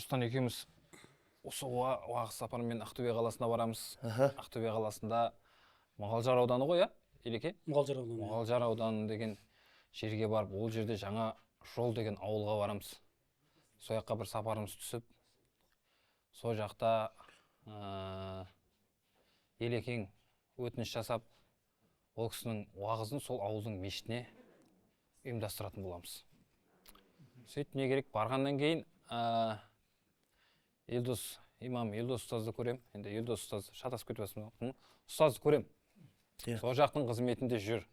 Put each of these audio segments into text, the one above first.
Нұрсұлтан екеуміз осы уағыз сапармен Ақтөбе қаласына барамыз. Ақтөбе қаласында Мұғалжар ауданы ғой, иә, Елеке? Мұғалжар ауданы. Мұғалжар ауданы деген жерге барып, ол жерде Жаңа жол деген ауылға барамыз. Сол жаққа бір сапарымыз түсіп, сол жақта Елекең өтініш жасап, ол кісінің уағызын сол ауылдың мешітіне ұйымдастыратын боламыз. Сөйтіп не керек, барғаннан кейін Елдос имам, Елдос ұстазды көрем. Енді Елдос ұстаз, шатасып кетіп жатырмын, ұстазды көрем. Сол жақтың қызметінде жүр.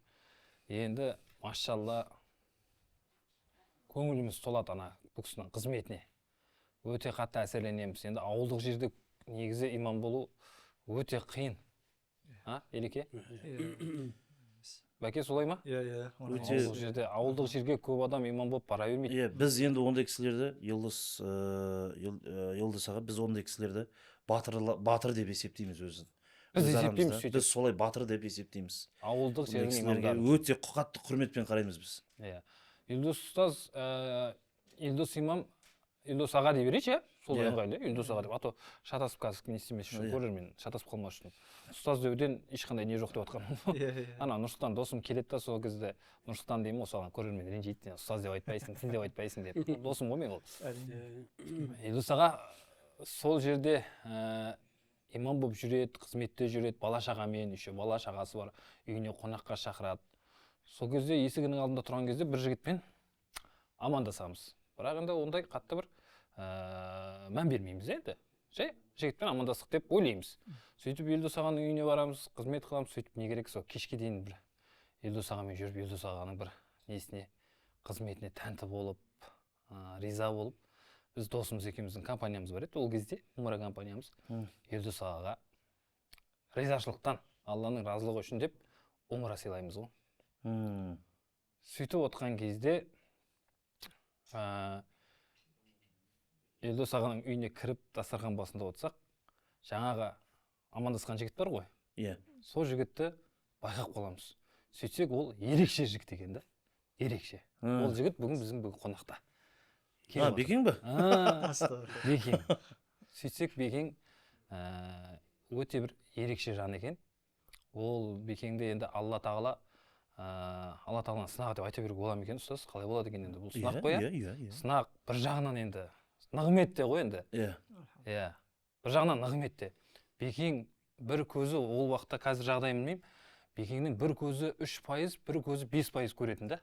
Енді машалла, көңіліміз толады ана бұл кісінің қызметіне. Өте қатты әсерленеміз. Енді ауылдық жерде негізі имам болу өте қиын. А, Елеке? Бәке, солай ма? Иә. Өте- Ауылдық жерге көп адам имам болып бара бермейді. Иә, біз енді ондай кісілерді, Елдос, Елдос аға, біз ондай кісілерді батыр деп есептейміз өзін. Біз Өз есептейміз арамызда. сөйтіп. Біз солай батыр деп есептейміз. Ауылдық Ондай жердің кісілерге имамдарын. өте қатты құрметпен қараймыз біз. Иә. Елдос ұстаз, Елдос имам, Елдос аға дей берейінші, иә? Сол ыңғайлы, Елдос аға деп. А то шатасып қазір не істемес үшін, көрермен шатасып қалмас үшін. Ұстаз деуден ешқандай не жоқ деп жатқаным. Иә, иә. Ана Нұрсұлтан досым келеді да, сол кезде Нұрсұлтан деймін ғой, соған көрермен ренжиді, ұстаз деп айтпайсың, сіз деп айтпайсың деп. Досым ғой мен ол. Әрине. Елдос аға сол жерде имам болып жүреді, қызметте жүреді, бала шағамен, еще бала шағасы бар, үйіне қонаққа шақырады. Сол кезде есігінің алдында тұрған кезде бір жігітпен амандасамыз. Бірақ енді ондай қатты бір мән бермейміз енді. Жай жігітпен амандастық деп ойлаймыз. Сөйтіп Елдос ағаның үйіне барамыз, қызмет қыламыз. Сөйтіп не керек, сол кешке дейін бір Елдос ағамен жүріп, Елдос ағаның бір несіне, қызметіне тәнті болып, риза болып, біз досымыз екеуміздің компаниямыз бар еді ол кезде, умра компаниямыз. Елдос ағаға ризашылықтан, Алланың разылығы үшін деп умра сыйлаймыз ғой. Сөйтіп отқан кезде Елдос ағаның үйіне кіріп, дастархан басында отырсақ, жаңағы амандасқан жігіт бар ғой. Сол жігітті байқап қаламыз. Сөйтсек, ол ерекше жігіт екен да. Ерекше. Ол жігіт бүгін біздің бүгін қонақта. Келіп отыр. Бекең бе? Астағфирулла. Бекең. Сөйтсек, Бекең өте бір ерекше жан екен. Ол Бекеңді енді Алла тағала, Алла тағаланың сынағы деп айта беруге бола ма екен, ұстаз? Қалай болады екен енді? Бұл сынақ қой, иә? Иә, иә. Сынақ бір жағынан енді нығмет те ғой енді. Иә. Бір жағынан нығмет те. Бекең бір көзі ол уақытта, қазір жағдайын білмеймін, Бекеңнің бір көзі 3%, бір көзі 5% көретін да.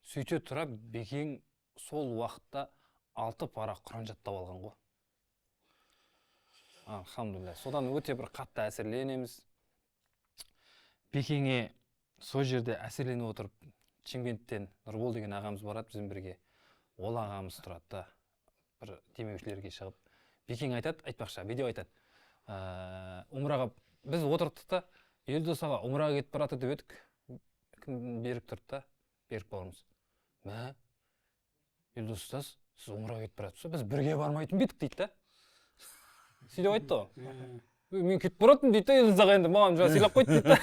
Сөйте тұра Бекең сол уақытта 6 пара Құран жаттап алған ғой. Алхамдулилля. Содан өте бір қатты әсерленеміз. Бекеңе сол жерде әсерленіп отырып, Шымкенттен Нұрбол деген ағамыз барады бізбен бірге. Ол ағамыз тұрады да, бір демеушілерге шығып, Бекең айтады, айтпақшы, видео айтады. Умраға біз отырдық та, Елдос аға умраға кетіп баратыр деп едік. Кім, Берік тұрды да, Берік бауырымыз. Мә, Елдос ұстаз, сіз умраға кетіп баратырсыз, біз бірге бармайтын ба едік дейді да. Сөйтіп айтты ғой. Мен кетіп баратырмын дейді да, Елдос аға енді маған жаңа сыйлап қойды дейді да.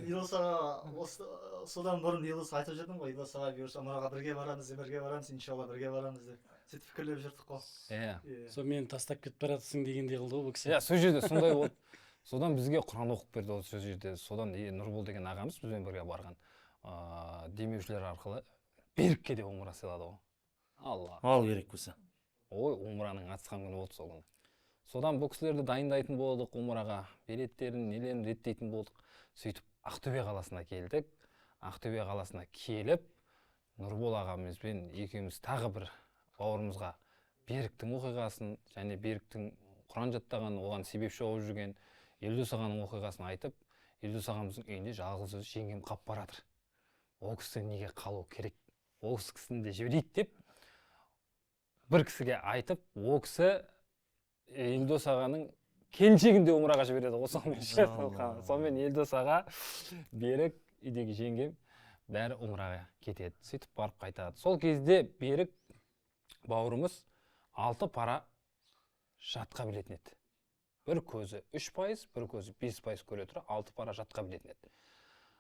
Елдос аға осы содан бұрын Елдос айтып жүрдім ғой, Елдос аға бұйырса умраға бірге барамыз, бірге барамыз, иншалла бірге барамыз деп. Сөйтіп пікірлеп жүрдік қой. Иә. Иә. Сол мені тастап кетіп баратсың дегендей қылды ғой бұл кісі. Иә, сол жерде сондай болды. Содан бізге Құран оқып берді ол сол жерде. Содан Нұрбол деген ағамыз бізбен бірге барған, демеушілер арқылы Берікке де умра сыйлады ғой. Алла. Ал керек болса. Ой, умраның атысқан күні болды сол күні. Содан бұл кісілерді дайындайтын болдық умраға, билеттерін, нелерін реттейтін болдық. Сөйтіп Ақтөбе қаласына келдік. Ақтөбе қаласына келіп, Нұрбол ағамызбен екеуміз тағы бір бауырымызға Беріктің оқиғасын және Беріктің Құран жаттаған, оған себепші болып жүрген Елдос ағаның оқиғасын айтып, Елдос ағамыздың үйінде жалғыз өзі жеңгем қалып баратыр. Ол кісі неге қалу керек? Ол кісіні де жіберейік деп бір кісіге айтып, ол кісі Елдос ағаның келіншегін де умраға жібереді ғой сонымен ше. Алла. Сонымен Елдос аға, Берік, үйдегі жеңгем бәрі умраға кетеді. Сөйтіп барып қайтады. Сол кезде Берік бауырымыз 6 пара жатқа білетін еді. Бір көзі 3%, бір көзі 5% көре тұра 6 пара жатқа білетін еді.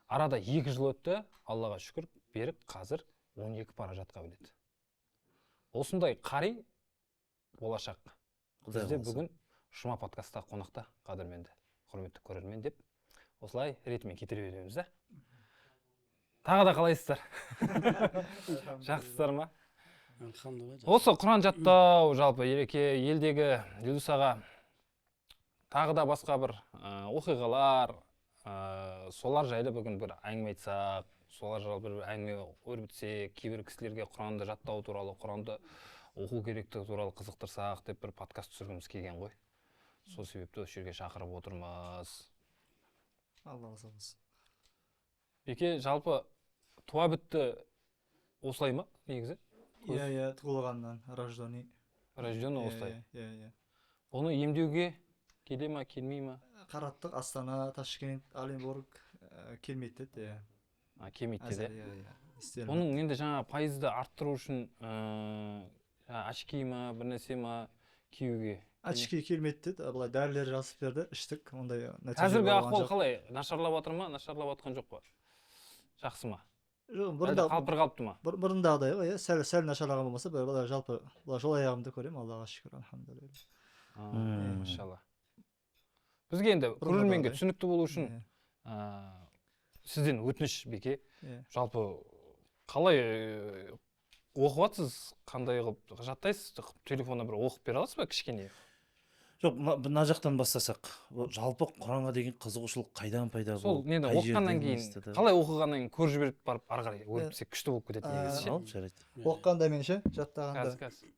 Арада 2 жыл өтті, Аллаға шүкір, Берік қазір 12 пара жатқа біледі. Осындай қари болашақ Құдай бізде қаласа. Бүгін Жұма подкастта қонақта, қадірменді құрметті көрермен деп осылай ретімен кетіре береміз да. Тағы да қалайсыздар, жақсысыздар ма? Альхамдулилля. Осы Құран жаттау, жалпы ереке елдегі Елдос аға, тағы да басқа бір оқиғалар, солар жайлы бүгін бір әңгіме айтсақ, солар жайлы бір әңгіме өрбітсек, кейбір кісілерге Құранды жаттау туралы, Құранды оқу керектігі туралы қызықтырсақ деп бір подкаст түсіргіміз келген ғой. Сол себепті осы жерге шақырып отырмыз. Алла разы болсын. Беке, жалпы туа бітті осылай ма негізі? Иә, туылғаннан, рожденный. Рожденный осылай. Иә. Оны емдеуге келе ма, келмей ма? Қараттық, Астана, Ташкент, Оренбург, келмейді деді, иә. А, келмейді деді. Әзір, иә. Істелмеді. Оның енді жаңа пайызды арттыру үшін жаңа очки ма, бір нәрсе ма киюге? Очки келмейді деді, былай дәрілер жазып берді, іштік, ондай нәтиже Қазіргі болған ахуал жоқ. қалай? Нашарлап жатыр ма, нашарлап жатқан жоқ па? Жақсы ма? Жоқ, Әлде бұрында бір қалыпты ма? Бұрындағыдай ғой, иә, сәл сәл нашарлаған болмаса, былай жалпы былай жол аяғымды көремін, Аллаға шүкір, альхамдулилля. Машалла. Бізге енді Бұрындағыдай. көрерменге түсінікті болу үшін сізден өтініш, Беке. Иә. Жалпы қалай оқып жатсыз, қандай қылып жаттайсыз? Телефоннан бір оқып бере аласыз ба кішкене? Жоқ, мына жақтан бастасақ, ол жалпы Құранға деген қызығушылық қайдан пайда Сол болды, нені қай оқығаннан жерден кейін, естіді? қалай оқығаннан кейін көріп жіберіп барып ары қарай өрбітсек күшті болып кетеді негізі ше. Ал, жарайды. Оқығанда мен ше, жаттағанда Қазір.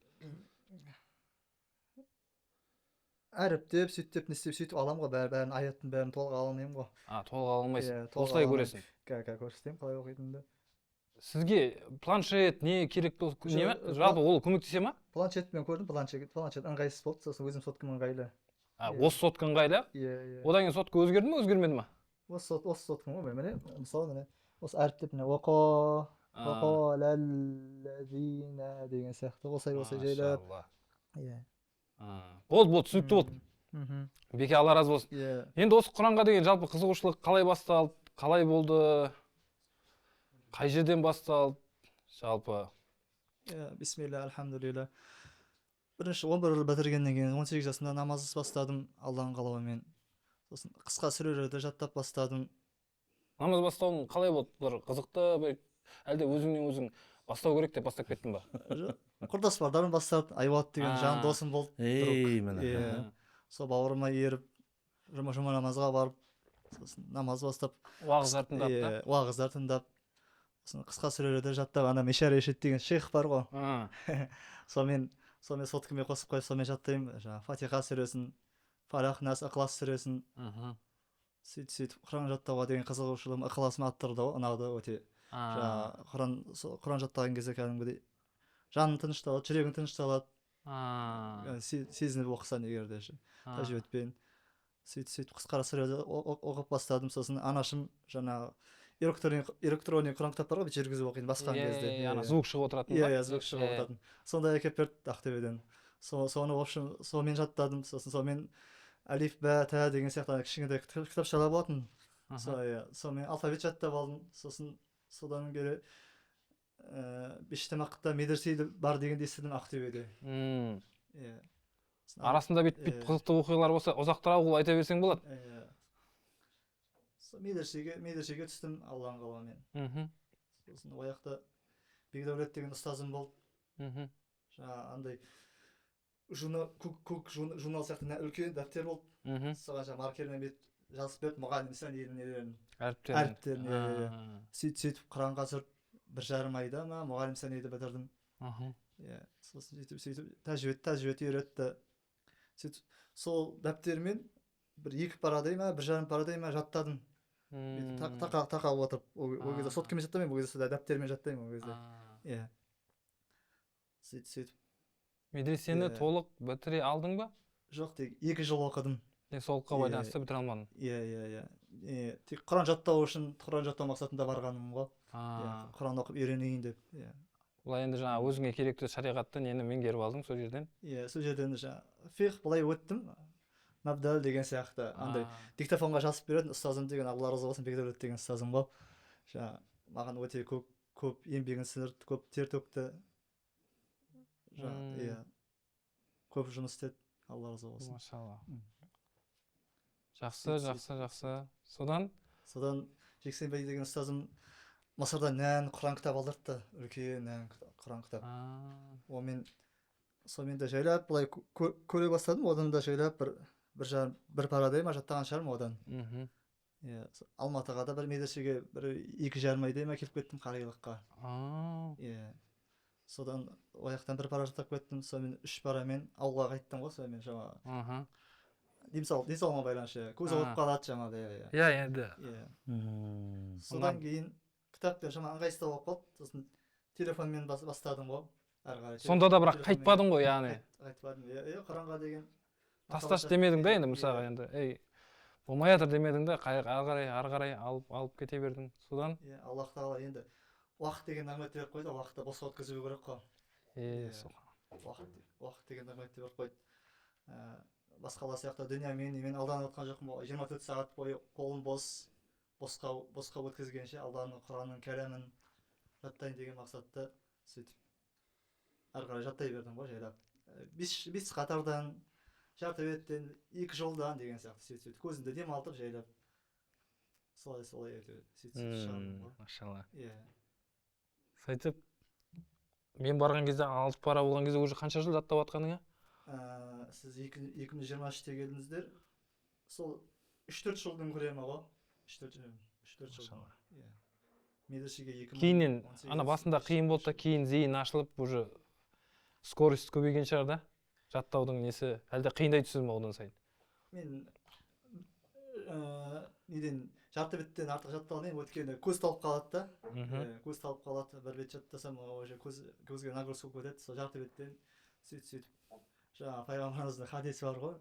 Әріптеп, сөйтіп, не істеп, сөйтіп аламын ғой, бәрін, аяттың бәрін толық ала алмаймын ғой. А, толық ала алмайсың. Иә, толық Осылай ала алмаймын. көресің. Қазір көрсетемін қалай оқитынымды. Сізге планшет не керек болса, не ма? Жоқ, Жалпы ол көмектесе ма? Планшетпен көрдім, планшет ыңғайсыз болды, сосын өзім соткам ыңғайлы. А, Иә. осы сотка ыңғайлы? Иә. Одан кейін сотка өзгерді ме, өзгермеді ма? Осы соткам ғой, міне, мысалы, міне, осы әріптеп, міне, оқо, оқо деген сияқты, осылай осылай жайлап. Машалла. Иә. Болды, болды, түсінікті болды. Беке, Алла разы болсын. Иә. Енді осы Құранға деген жалпы қызығушылық қалай басталды, қалай болды, қай жерден басталды жалпы? Иә, бисмилля, альхамдулилля. Бірінші 11 жыл бітіргеннен кейін 18 жасымда намаз бастадым, Алланың қалауымен. Сосын қысқа сүрелерді жаттап бастадым. Намаз бастауың қалай болды? Бір қызықты бір, әлде өзіңнен өзің бастау керек деп бастап кеттің ба? Жоқ, құрдас балдарым бастады, Айбат деген жан досым болды. Ей, міне. Иә. Сол бауырыма еріп, жұма намазға барып, сосын намаз бастап, Уағыздар тыңдап та? Иә, уағыздар тыңдап, сосын қысқа сүрелерді жаттап, ана Мешар Решит деген шейх бар ғой. Сонымен соткамен қосып қойып, сонымен жаттаймын. Жаңағы Фатиха сүресін, Фалақ, Нас, Ықылас сүресін. Сөйтіп сөйтіп Құран жаттауға деген қызығушылығым, ықыласым арттырды ғой, ұнады өте. Жаңағы Құран, сол Құран жаттаған кезде кәдімгідей жаның тынышталады, жүрегің тынышталады. Сезініп оқысаң егер де ше, тәжвидпен. Сөйтіп сөйтіп қысқа сүрелерді оқып бастадым. Сосын анашым жаңағы электронный Құран кітап бар ғой, бүйтіп жүргізіп оқитын басқан кезде. Иә, ана Иә. звук шығып отыратын Иә, ба? иә, звук шығып отыратын. Сондай әкеліп берді Ақтөбеден. Соны, в общем, сонымен жаттадым. Сосын сонымен әлиф, бә, тә деген сияқты ана кішкентай кітапшалар болатын. Сол, иә, сонымен алфавит жаттап алдым. Сосын содан бері Бештамақта медресе бар дегенді естідім Ақтөбеде. Иә. Сосын Арасында бүйтіп бүйтіп қызықты оқиғалар болса, ұзақтырақ ол айта берсең болады. Иә. Сол медресеге түстім Алланың қалауымен. Сосын ол жақта Бекдәулет деген ұстазым болды. Жаңағы андай журнал, көк журнал сияқты үлкен дәптер болды. Соған жаңағы маркермен бүйтіп жазып берді мұғалім нелерін. Әріптерін. Әріптерін, иә. Сөйтіп сөйтіп Құранға түсіріп, 1,5 айда ма мұғалім сәниді бітірдім. Иә, сосын сөйтіп сөйтіп тәжвид үйретті. Сөйтіп сол дәптермен бір екі парадай ма, 1,5 парадай ма жаттадым. Бүйтіп тақап отырып. Ол кезде соткамен жаттамаймын, ол кезде сол дәптермен жаттаймын ол кезде. Иә. Сөйтіп сөйтіп. Медресені Иә. толық бітіре алдың ба? Жоқ, тек 2 жыл оқыдым. Денсаулыққа Иә. байланысты бітіре алмадың. Иә. Тек Құран жаттау үшін, Құран жаттау мақсатында барғаным ғой. Иә, Құран оқып үйренейін деп. Иә. Былай енді жаңа өзіңе керекті шариғатты нені меңгеріп алдың сол жерден? Иә, сол жерден жаңа фиқх былай өттім. Мабдал деген сияқты андай диктофонға жазып беретін ұстазым деген, Алла разы болсын, Бекдәулет деген ұстазым ғой. Жаңа маған өте көп еңбегін сіңірді, көп тер төкті. Иә, көп жұмыс істеді, Алла разы болсын. Машалла. Жақсы, жақсы, жақсы. Содан? Содан Жексенбай деген ұстазым Мысырдан нән Құран кітап алдыртты, үлкен нән Құран кітап. Онымен, сонымен де жайлап былай көре бастадым, одан да жайлап бір жарым, бір парадай ма жаттаған шығармын одан. Иә, Алматыға да бір медресеге бір 2,5 айдай ма келіп кеттім қарилыққа. Иә. Содан ол жақтан бір пара жаттап кеттім, сонымен 3 парамен ауылға қайттым ғой, сонымен жаңағы. Денсаулығыма байланысты, көз ауырып қалады жаңағыдай, иә. Иә, енді. Иә. Содан кейін кітаппен шамалы ыңғайсыздау болып қалды, сосын телефонмен бастадым ғой әрі қарай. Сонда да бірақ қайтпадың ғой, яғни. Қайтпадым, иә, Құранға деген тасташы демедің да енді, мысалға енді, ей, болмай жатыр демедің да, ары қарай, ары қарай алып кете бердің. Содан? Иә, Аллах тағала енді уақыт деген нығмет беріп қойды, уақытты босқа өткізбеу керек қой. Сол. Уақыт деген нығмет беріп қойды. Басқалар сияқты дүниямен немен алданып жатқан жоқпын. 24 сағат бойы қолым бос, босқа өткізгенше Алланың Құранның кәләмін жаттайын деген мақсатта сөйтіп ары қарай жаттай бердім ғой жайлап. 5 қатардан, жарты беттен, 2 жолдан деген сияқты сөйтіп көзімді демалтып жайлап солай әйтеуір сөйтіп шығардым ғой. Машалла. Иә. Сөйтіп мен барған кезде 6 пара болған кезде уже қанша жыл жаттап жатқаныңа? Сіз 2023-те келдіңіздер. Сол 3-4 жылдың көлемі ғой. 3-4 жыл. Иә. Медресеге 2018. Кейіннен ана басында қиын болды да, кейін зейін ашылып уже скорость көбейген шығар да? Жаттаудың несі әлде қиындай түсті ме одан сайын? Мен неден жарты беттен артық жаттай алмаймын, өйткені көз талып қалады да. Көз талып қалады, бір бет жаттасам уже көзге нагрузка болып кетеді. Сол жарты беттен сөйтіп жаңа пайғамбарымыздың хадисі бар ғой,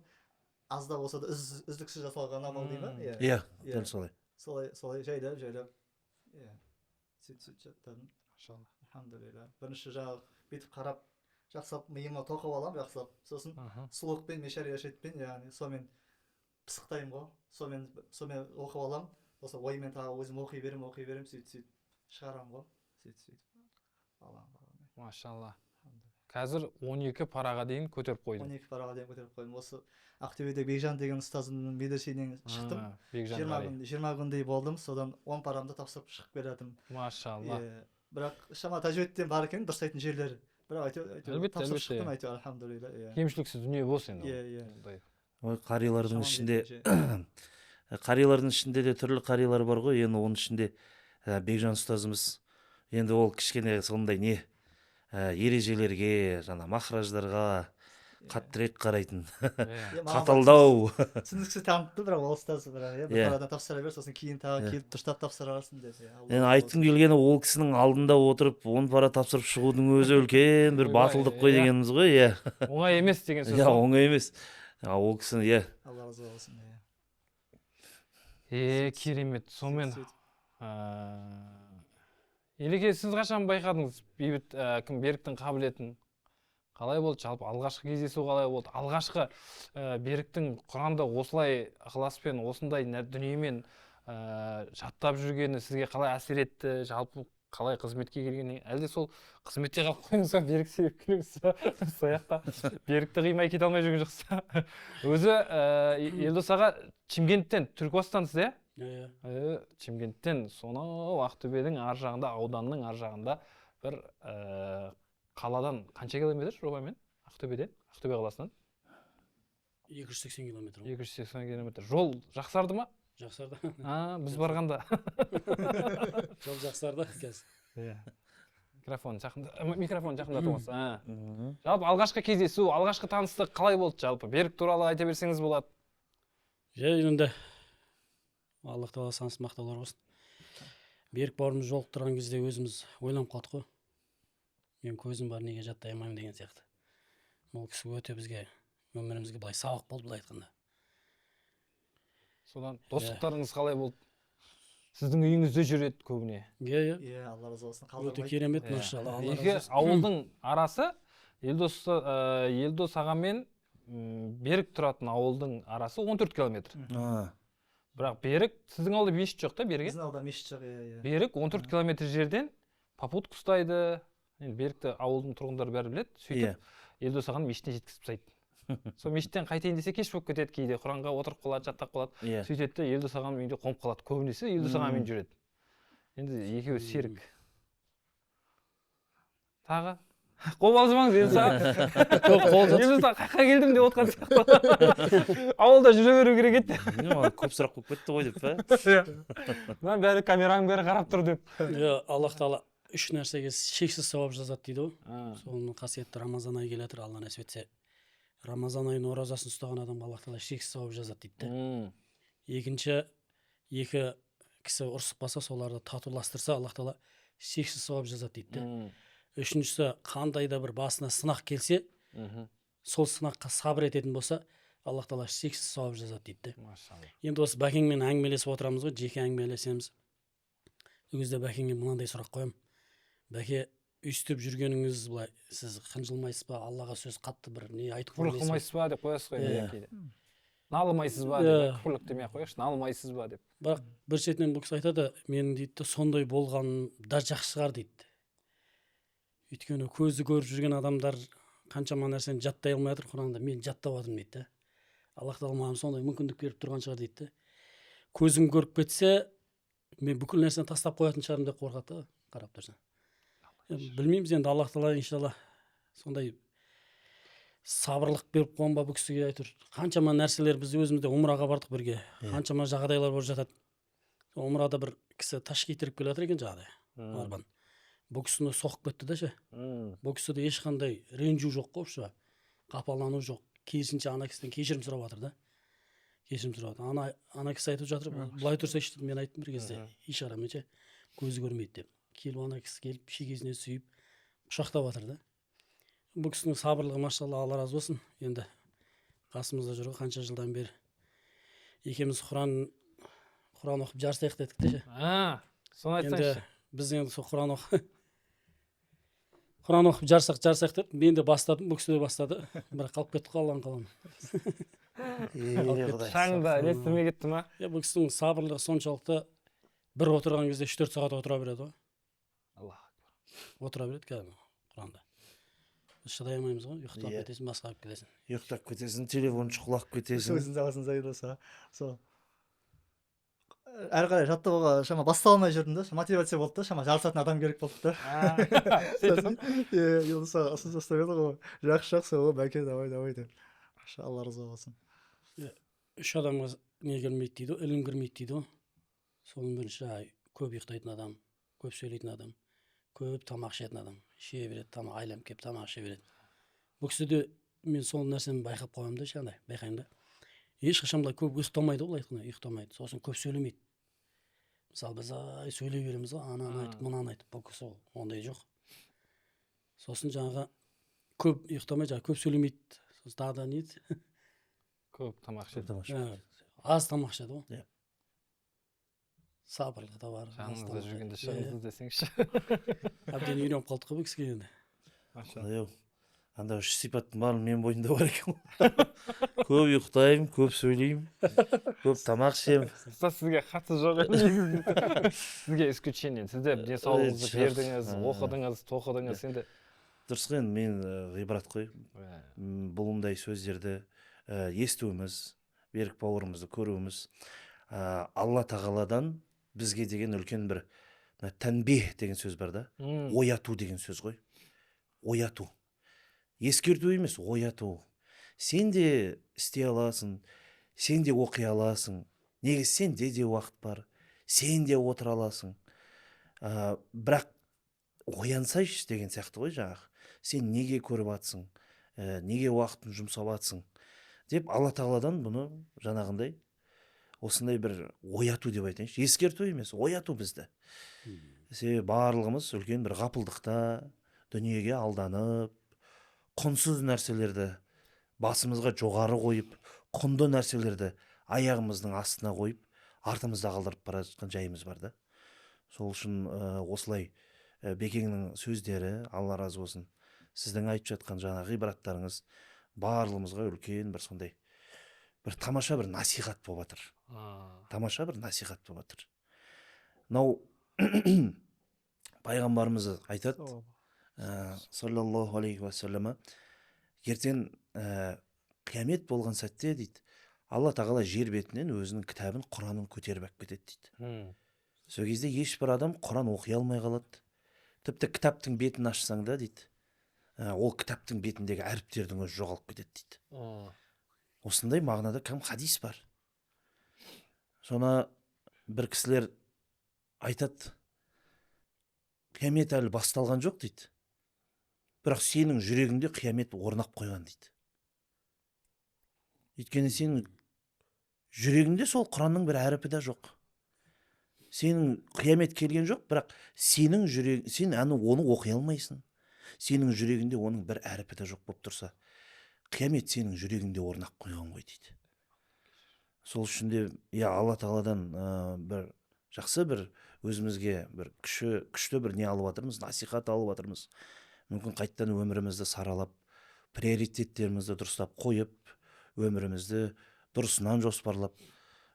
аз да болса да үздіксіз жасалған амал дей ма? Иә, дәл солай. Солай жайлап иә, сөйтіп жаттадым. Машалла. Альхамдулилля. Бірінші жаңағы бүйтіп қарап жақсылап миыма тоқып аламын жақсылап, сосын сұлықпен, мешари-ашетпен, яғни сонымен пысықтаймын ғой, сонымен оқып аламын, сосын оймен тағы өзім оқи беремін, сөйтіп шығарамын ғой, сөйтіп аламын. Машалла. Қазір 12 параға дейін көтеріп қойдым. 12 параға дейін көтеріп қойдым. Осы Ақтөбеде Бекжан деген ұстазымның медреседен шықтым. Бекжан 20 күндей болдым, содан 10 парамды тапсырып шығып келатым. Машалла. Бірақ шама тәжвидтен бар екен, дұрыстайтын жерлері. Бірақ әйтеуір тапсырып шықтым, әйтеуір альхамдулилля. Кемшіліксіз дүние болсын енді. Иә. Ой, қарилардың ішінде қарилардың ішінде де түрлі қарилар бар ғой. Енді оның ішінде Бекжан ұстазымыз енді ол кішкене сондай не ережелерге, жаңа махраждарға қаттырақ қарайтын. Қаталдау. Түсініксіз танытты, бірақ ол ұстаз, бірақ иә, бір парадан тапсыра бер, сосын кейін тағы келіп дұрыстап тапсырарсың деп. Енді айтқым келгені, ол кісінің алдында отырып 10 пара тапсырып шығудың өзі үлкен бір батылдық қой дегеніміз ғой, иә. Оңай емес деген сөз. Иә, оңай емес. Ол кісінің, иә. Алла разы болсын, иә. Керемет. Сонымен Елеке, сіз қашан байқадыңыз Бейбіт, кім, Беріктің қабілетін? Қалай болды жалпы алғашқы кездесу қалай болды? Алғашқы Беріктің Құранды осылай ықыласпен, осындай дүниемен жаттап жүргені сізге қалай әсер етті? Жалпы қалай қызметке келгеннен, әлде сол қызметте қалып қойдыңыз ба, Берік себеп келіңіз ба? Сол жақта Берікті қимай кете алмай жүрген жоқсыз ба? Өзі Елдос аға Шымкенттен, Түркістансыз, иә? Иә. Шымкенттен, сонау Ақтөбенің ар жағында, ауданның ар жағында бір қаладан қанша километр жобамен? Ақтөбеден, Ақтөбе қаласынан? 280 километр. 280 километр. Жол жақсарды ма? Жақсарды. Біз барғанда. Жол жақсарды қазір. Иә. Микрофон жақындатыңыз. Жалпы алғашқы кездесу, алғашқы таныстық қалай болды жалпы? Берік туралы айта берсеңіз болады. Жай енді Аллах тағала сансыз мақтаулар болсын. Берік бауырымыз жолықтырған кезде өзіміз ойланып қалдық қой. Мен көзім бар, неге жаттай алмаймын деген сияқты. Ол кісі өте бізге, өмірімізге былай сабақ болды, былай айтқанда. Содан достықтарыңыз қалай болды? Сіздің үйіңізде жүреді көбіне. Иә, иә. Иә, Алла разы болсын. Өте керемет, машалла. Екі ауылдың арасы, Елдос ағамен Берік тұратын ауылдың арасы 14 километр. Бірақ Берік, сіздің ауылда мешіт жоқ та, Берік? Біздің ауылда мешіт жоқ, иә, иә. Берік 14 километр жерден попутка ұстайды, Енді Берікті ауылдың тұрғындары бәрі біледі. Сөйтіп Елдос ағаны мешітіне жеткізіп тастайды. Сол мешіттен қайтайын десе кеш болып кетеді, кейде Құранға отырып қалады, жаттап қалады. Сөйтеді де Елдос ағаның үйінде қонып қалады. Көбінесе Елдос ағамен жүреді. Енді екеуі серік. Тағы қобалжымаңыз, Елдос аға. Елдос аға қаяққа келдім деп отқан сияқты. Ауылда жүре беру керек еді. Маған көп сұрақ болып кетті ғой деп па? Мынаның бәрі, камераның бәрі қарап тұр деп. Иә, Аллах тағала үш нәрсеге шексіз сауап жазады дейді ғой. Соның қасиетті Рамазан айы келе жатыр, Алла нәсіп етсе. Рамазан айының оразасын ұстаған адамға Аллах тағала шексіз сауап жазады дейді де. Екінші, екі кісі ұрысып қалса, соларды татуластырса, Аллах тағала шексіз сауап жазады дейді де. Үшіншісі, қандай да бір басына сынақ келсе, сол сынаққа сабыр ететін болса, Аллах тағала шексіз сауап жазады дейді де. Машалла. Енді осы Бәкеңмен әңгімелесіп отырамыз ғой, жеке әңгімелесеміз. Сол кезде Бәкеңе мынандай сұрақ қоямын. Бәке, өйстіп жүргеніңіз былай, сіз қынжылмайсыз ба, Аллаға сөз қатты бір не айтып Күпірлік қоймайсыз ба? қылмайсыз ба деп қоясыз ғой енді Иә. кейде. Налымайсыз ба деп, күпірлік демей ақ қояйықшы, налымайсыз ба деп. Бірақ бір шетінен бұл кісі айтады, менің дейді де, сондай болғаным да жақсы шығар дейді. Өйткені көзі көріп жүрген адамдар қаншама нәрсені жаттай алмай жатыр Құранда, мен жаттап жатырмын дейді де. Аллах тағала маған сондай мүмкіндік беріп тұрған шығар дейді де. Көзім көріп кетсе, мен бүкіл нәрсені тастап қоятын шығармын деп қорқады да, қарап тұрсаң. Енді білмейміз енді, Аллах тағала иншалла сондай сабырлық беріп қойған ба бұл кісіге, әйтеуір қаншама нәрселер, біз өзіміз де умраға бардық бірге, қаншама жағдайлар болып жатады. Умрада бір кісі таш китеріп келе жатыр екен жаңағыдай, арбан. Бұл кісіні соғып кетті да ше. Бұл кісіде ешқандай ренжу жоқ қой, вообще қапалану жоқ, керісінше ана кісіден кешірім сұрап жатыр да, кешірім сұрап жатыр. Ана кісі айтып жатыр, былай тұрсайшы деп мен айттым бір кезде, ишарамен ше, көзі көрмейді деп. Келіп ана кісі келіп шекесінен сүйіп құшақтап жатыр да. Бұл кісінің сабырлығы, машалла, Алла разы болсын. Енді қасымызда жүр ғой қанша жылдан бері. Екеуміз Құран оқып жарысайық дедік те ше. Соны Енді айтсаңызшы. біз енді сол Құран оқып жарсақ деп мен де бастадым, бұл кісі де бастады. Бірақ қалып кеттік қой, Алланың қалауымен. Құдай. Шаңда естімей кетті ма? Иә, бұл кісінің сабырлығы соншалықты, бір отырған кезде 3-4 сағат отыра береді ғой. Аллах. Отыра береді кәдімгі Құранда. Біз шыдай алмаймыз ғой, ұйықтап кетесің, басқа қылып кетесің. Ұйықтап кетесің, телефон шұқылап кетесің. Өзің саласың Елдос аға. Сол әрі қарай жаттығуға шама баста алмай жүрдім да, мотивация болды да, шама жарысатын адам керек болды да. Сөйтіп Иә, Елдос аға ұсыныс тастап еді ғой, жақсы, жақсы, о, бәке, давай, давай деп. Алла разы болсын. Үш адамға не кірмейді дейді ғой, ілім кірмейді дейді ғой. Соның бірінші жаңағы көп ұйықтайтын адам, көп сөйлейтін адам, көп тамақ ішетін адам. Іше береді, тамақ айланып келіп тамақ іше береді. Бұл кісіде мен сол нәрсені байқап қоямын да, жаңағыдай байқаймын да. Ешқашан былай көп ұйықтамайды ғой, былай айтқанда ұйықтамайды. Сосын көп сөйлемейді. Мысалы, біз ай сөйлей береміз ғой, ананы айтып, мынаны айтып, бұл кісі ондай жоқ. Сосын жаңағы көп ұйықтамай, жаңағы көп сөйлемейді. Сосын тағы да не еді? Көп тамақ ішеді. Тамақ ішеді. Аз тамақ ішеді ғой. Иә. Сабырлығы да бар. Аз Жаныңызда тамақ жүргенде ішеді. шығыңыз десеңізші. Әбден үйреніп қалдық қой бұл кісіге енді. Құдай ау, анда үш сипаттың барлығы менің бойымда бар екен ғой. Көп ұйықтаймын, көп сөйлеймін, көп тамақ ішемін. Ұстаз, сізге қатысы жоқ еді негізі. Сізге исключение. Сіз де денсаулығыңызды Жоқ. бердіңіз, оқыдыңыз, тоқыдыңыз енді. Дұрыс қой енді, мен ғибрат қой. Бұндай сөздерді естуіміз, Берік бауырымызды көруіміз, Алла тағаладан бізге деген үлкен бір мына тәнбих деген сөз бар да. Ояту деген сөз ғой. Ояту. Ескерту емес, ояту. Сен де істей аласың, сен де оқи аласың. Негізі сенде де уақыт бар, сен де отыра аласың. Бірақ оянсайшы деген сияқты ғой жаңағы. Сен неге көріп атсың, неге уақытын жұмсап атсың деп Алла тағаладан бұны жаңағындай осындай бір ояту деп айтайыншы. Ескерту емес, ояту бізді. Себебі барлығымыз үлкен бір ғапылдықта, дүниеге алданып, құнсыз нәрселерді басымызға жоғары қойып, құнды нәрселерді аяғымыздың астына қойып, артымызда қалдырып бара жатқан жайымыз бар да. Сол үшін осылай Бекеңнің сөздері, Алла разы болсын, сіздің айтып жатқан жаңағы ғибраттарыңыз барлығымызға үлкен бір сондай бір тамаша бір насихат болып жатыр. Тамаша бір насихат болып жатыр. Мынау пайғамбарымыз айтады, Саллаллаху алейхи уассалама, ертең қиямет болған сәтте дейді, Алла тағала жер бетінен өзінің кітабын, Құранын көтеріп алып кетеді дейді. Сол кезде ешбір адам Құран оқи алмай қалады. Тіпті кітаптың бетін ашсаң да дейді, ол кітаптың бетіндегі әріптердің өзі жоғалып кетеді дейді. Осындай мағынада кәдімгі хадис бар. Соны бір кісілер айтады, қиямет әлі басталған жоқ дейді, бірақ сенің жүрегіңде қиямет орнап қойған дейді. Өйткені сенің жүрегіңде сол Құранның бір әріпі де жоқ. Сенің қиямет келген жоқ, бірақ сенің жүрегің, сен аны оны оқи алмайсың. Сенің жүрегіңде оның бір әріпі де жоқ болып тұрса, қиямет сенің жүрегіңде орнап қойған ғой дейді. Сол үшін де, иә, Алла тағаладан бір жақсы бір өзімізге бір күшті бір не алып жатырмыз, насихат алып жатырмыз. Мүмкін қайтадан өмірімізді саралап, приоритеттерімізді дұрыстап қойып, өмірімізді дұрысынан жоспарлап,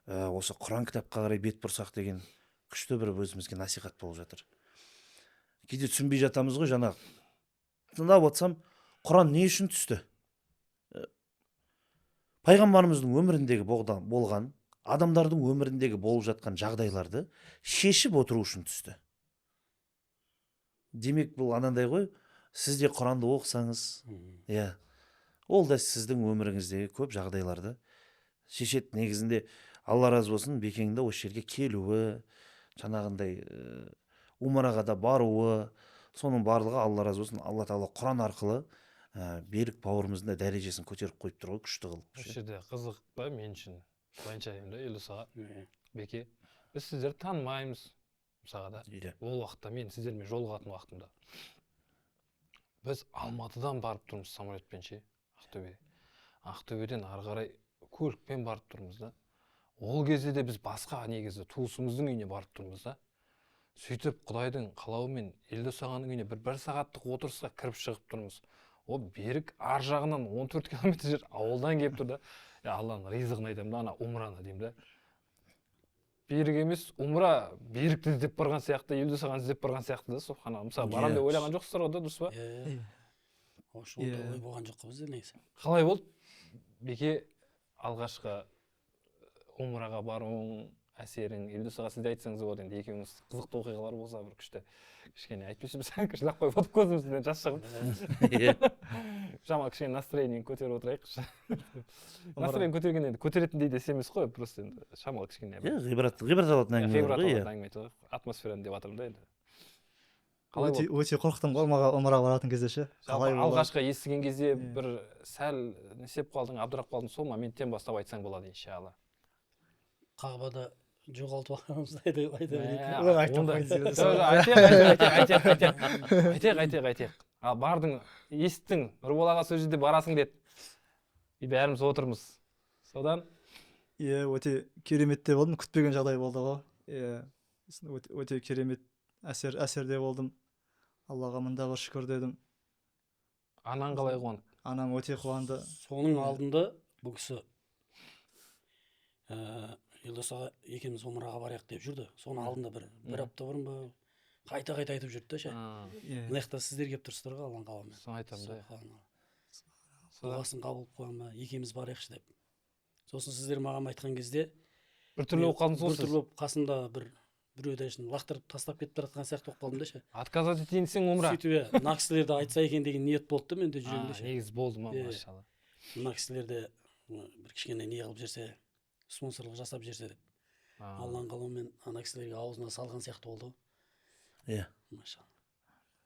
осы Құран кітапқа қарай бет бұрсақ деген күшті бір өзімізге насихат болып жатыр. Кейде түсінбей жатамыз ғой, жаңа тыңдап отырсам, Құран не үшін түсті? Пайғамбарымыздың өміріндегі болған, адамдардың өміріндегі болып жатқан жағдайларды шешіп отыру үшін түсті. Демек, бұл анандай ғой, сіз де Құранды оқысаңыз, иә, ол да сіздің өміріңіздегі көп жағдайларды шешеді. Негізінде Алла разы болсын, Бекеңді осы жерге келуі, жаңағындай умараға да баруы, соның барлығы Алла разы болсын, Алла тағала Құран арқылы Берік бауырымыздың да дәрежесін көтеріп қойып тұр ғой, күшті қылып. Осы жерде қызық па мен үшін, былайынша айтайын да, Елдос аға, Беке, біз сіздерді танымаймыз мысалға да. Ол уақытта мен сіздермен жолығатын уақытымда біз Алматыдан барып тұрмыз самолетпен ше, Ақтөбеге. Ақтөбеден ары қарай көлікпен барып тұрмыз да. Ол кезде де біз басқа негізі туысымыздың үйіне барып тұрмыз да. Сөйтіп Құдайдың қалауымен Елдос ағаның үйіне бір сағаттық отырысқа кіріп шығып тұрмыз. О, Берік ар жағынан 14 километр жер ауылдан келіп тұр да. Алланың ризығын айтамын да, ана умраны деймін да. Берік емес, умра Берікті іздеп барған сияқты, Елдос ағаны іздеп барған сияқты да, субханалла. Мысалы, барам деп ойлаған жоқсыздар ғой да, дұрыс па? Ондай ой болған жоқ қой бізде негізі. Қалай болды? Беке, алғашқы умраға баруың, әсерің, Елдос аға, сіз де айтсаңыз болады енді, екеуіңіз қызықты оқиғалар болса бір күшті. Кішкене айтпайшы, біз жылап қойып отырып көзімізден жас шығып. Шамалы кішкене настроениені көтеріп отырайықшы. Настроение көтергенде енді көтеретіндей де емес қой, просто енді шамалы кішкене. Иә, ғибрат алатын әңгіме бар ғой, иә. Әңгіме айтып, атмосфераны деп жатырмын да енді. Қалай болды? Өте қорықтым ғой умраға баратын кезде ше. Қалай болды? Алғашқы естіген кезде бір сәл не істеп қалдың, абдырап қалдың, сол моменттен бастап айтсаң болады иншалла. Қағбада жоғалтып алғанымызды айта берейік. Айтайық, айтайық. Ал бардың, естің, Нұрбол аға сол жерде барасың деді. Бәріміз отырмыз. Содан? Иә, өте керемет те болдым, күтпеген жағдай болды ғой. Иә, өте керемет әсерде болдым. Аллаға мында бір шүкір дедім. Анаң қалай қуанды? Анам өте қуанды. Соның алдында бұл кісі Елдос аға екеуміз умраға барайық деп жүрді. Соның алдында бір апта бұрын ба қайта-қайта айтып жүрді да ше. Мына жақта сіздер келіп тұрсыздар ғой, Алланың қалауымен. Соны айтамын да. Дұғасын қабыл қылып қойған ба, екеуміз барайықшы деп. Сосын сіздер маған айтқан кезде біртүрлі болып қалдыңыз ғой. Біртүрлі болып қасымда біреуді әшейін лақтырып тастап кетіп бара жатқан сияқты болып қалдым да ше. Отказать етейін десең умра. Сөйтіп мына кісілер де айтса екен деген ниет болды да менде жүрегімде ше. Негізі болды ма, машалла. Мына кісілер де бір кішкене не қылып жіберсе, спонсорлық жасап жіберсе деп. Алланың қалауымен ана кісілерге аузына салған сияқты болды ғой. Иә. Машалла.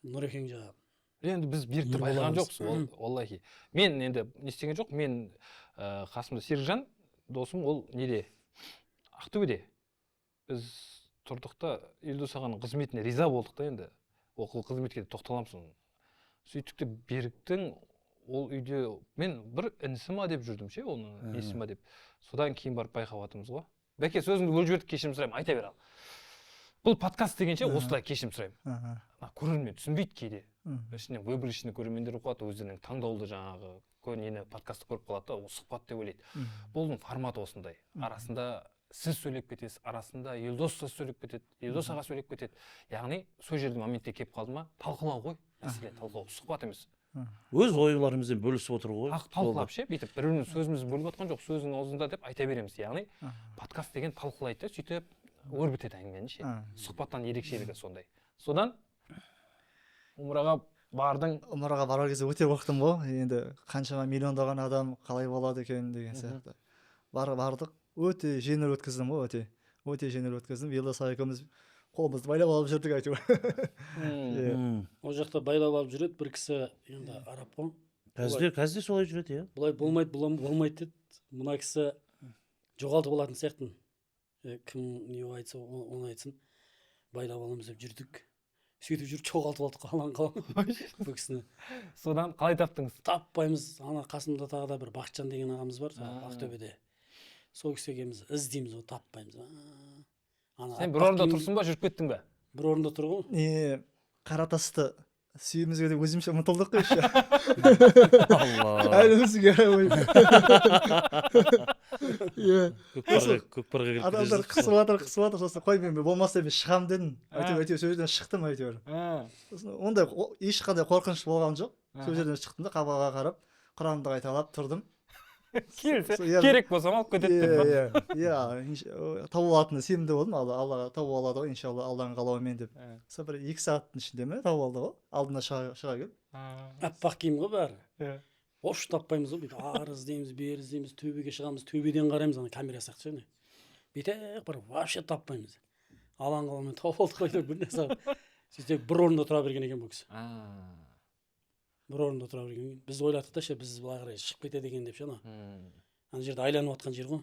Нұрекең жаңа. Енді біз Берікті байқаған жоқпыз, валлахи. Мен енді не істеген жоқ, мен қасымда Серікжан досым, ол неде? Ақтөбеде. Біз тұрдық та Елдос ағаның қызметіне риза болдық та енді. Ол қызметке де тоқталамыз. Сөйттік те Беріктің ол үйде мен бір інісі ма деп жүрдім ше, оның несі ма деп. Содан кейін барып байқап жатырмыз ғой. Бәке, сөзіңді бөліп жібердік, кешірім сұраймын, айта бер ал. Бұл подкаст дегенше осылай кешірім сұраймын. Көрермен түсінбейді кейде. Ішінен выборочный көрермендер оқылады, өздерінің таңдаулы жаңағы нені подкастты көріп қалады да, ол сұхбат деп ойлайды. Бұның форматы осындай. Арасында Сіз сөйлеп кетесіз, арасында Елдос та сөйлеп кетеді, Елдос аға сөйлеп кетеді. Яғни сол жерде моментте келіп қалды ма, талқылау ғой, мәселе талқылау, сұхбат емес. Өз ойларымызбен бөлісіп отыр ғой. Талқылап ше, бүйтіп бір біріміздің сөзімізді бөліп отқан жоқ, сөздің аузында деп айта береміз. Яғни подкаст деген талқылайды да, сөйтіп өрбітеді әңгімені ше. Сұхбаттан ерекшелігі сондай. Содан умраға бардың. Умраға барар кезде өте қорықтым ғой. Енді қаншама миллиондаған адам қалай болады екен деген сияқты. Бардық, өте жеңіл өткіздім ғой, өте. Өте жеңіл өткіздім. Елдос аға екеуміз қолымызды байлап алып жүрдік әйтеуір. Ол жақта байлап алып жүреді бір кісі, енді араб қой. Қазір де солай жүреді, иә. Бұлай болмайды, болмайды деді. Мына кісі жоғалтып алатын сияқтымын. Кім не айтса, оны айтсын. Байлап аламыз деп жүрдік. Сөйтіп жүріп жоғалтып алдық алаң қалаң бұл кісіні. Содан қалай таптыңыз? Таппаймыз. Ана қасымда тағы да бір Бақытжан деген ағамыз бар, Ақтөбеде. Сол кісі екеуміз іздейміз, оны таппаймыз. Ана Сен бір орында тұрсың ба, жүріп кеттің бе? Бір орында тұр ғой. Не, қара тасты сүйемізге деп өзімше ұмытылдық қой еще. Алла. Әлі өзіңе қарамай. Иә. Көкпарға кіріп келе Адамдар жатырсың. қысып жатыр, қысып жатыр, сосын қой, мен болмаса мен шығамын дедім. Әйтеуір сол жерден шықтым әйтеуір. Сосын ондай ешқандай қорқыныш болған жоқ. Сол жерден шықтым да қабаға қарап, Құранды қайталап тұрдым. Келсе, керек болса алып кетеді деп па? Иә, тауып алатынына сенімді болдым. Аллаға тауып алады ғой, иншалла, Алланың қалауымен деп. Сол бір 2 сағаттың ішінде ме тауып алды ғой, алдына шыға келіп. Аппақ киім ғой бәрі. Ош таппаймыз ғой, бүйтіп ары іздейміз, бері іздейміз, төбеге шығамыз, төбеден қараймыз, ана камера сияқты ше, бүйтіп бір вообще таппаймыз. Алланың қалауымен тауып алдық қой әйтеуір бір нәрсе. Сөйтсек бір орында тұра берген екен бұл кісі. Бір орында тұра берген. Біз ойладық та ше, біз былай қарай шығып кетеді екен деп ше, ана. Ана жерде айланып жатқан жер ғой.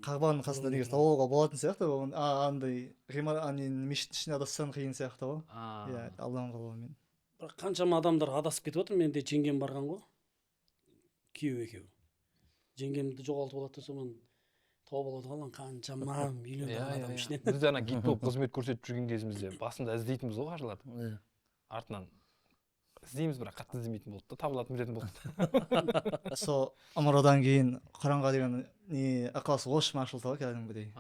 Қағбаның қасында негізі тауып алуға болатын сияқты, андай мешіттің ішіне адассаң қиын сияқты ғой. Иә, Алланың қалауымен. Бірақ қаншама адамдар адасып кетіп отыр. Менде жеңгем барған ғой. Күйеу екеуі. Жеңгемді жоғалтып алады да, сонымен тауып алады ғой, қаншама миллиондаған адам ішінен. Біз де ана гид болып қызмет көрсетіп жүрген кезімізде басында іздейтінбіз ғой қажыларды. Артынан іздейміз, бірақ қатты іздемейтін болды да, табылатын білетін болды. Сол умрадан кейін Құранға деген не ықылас ошым ашылды ғой кәдімгідей.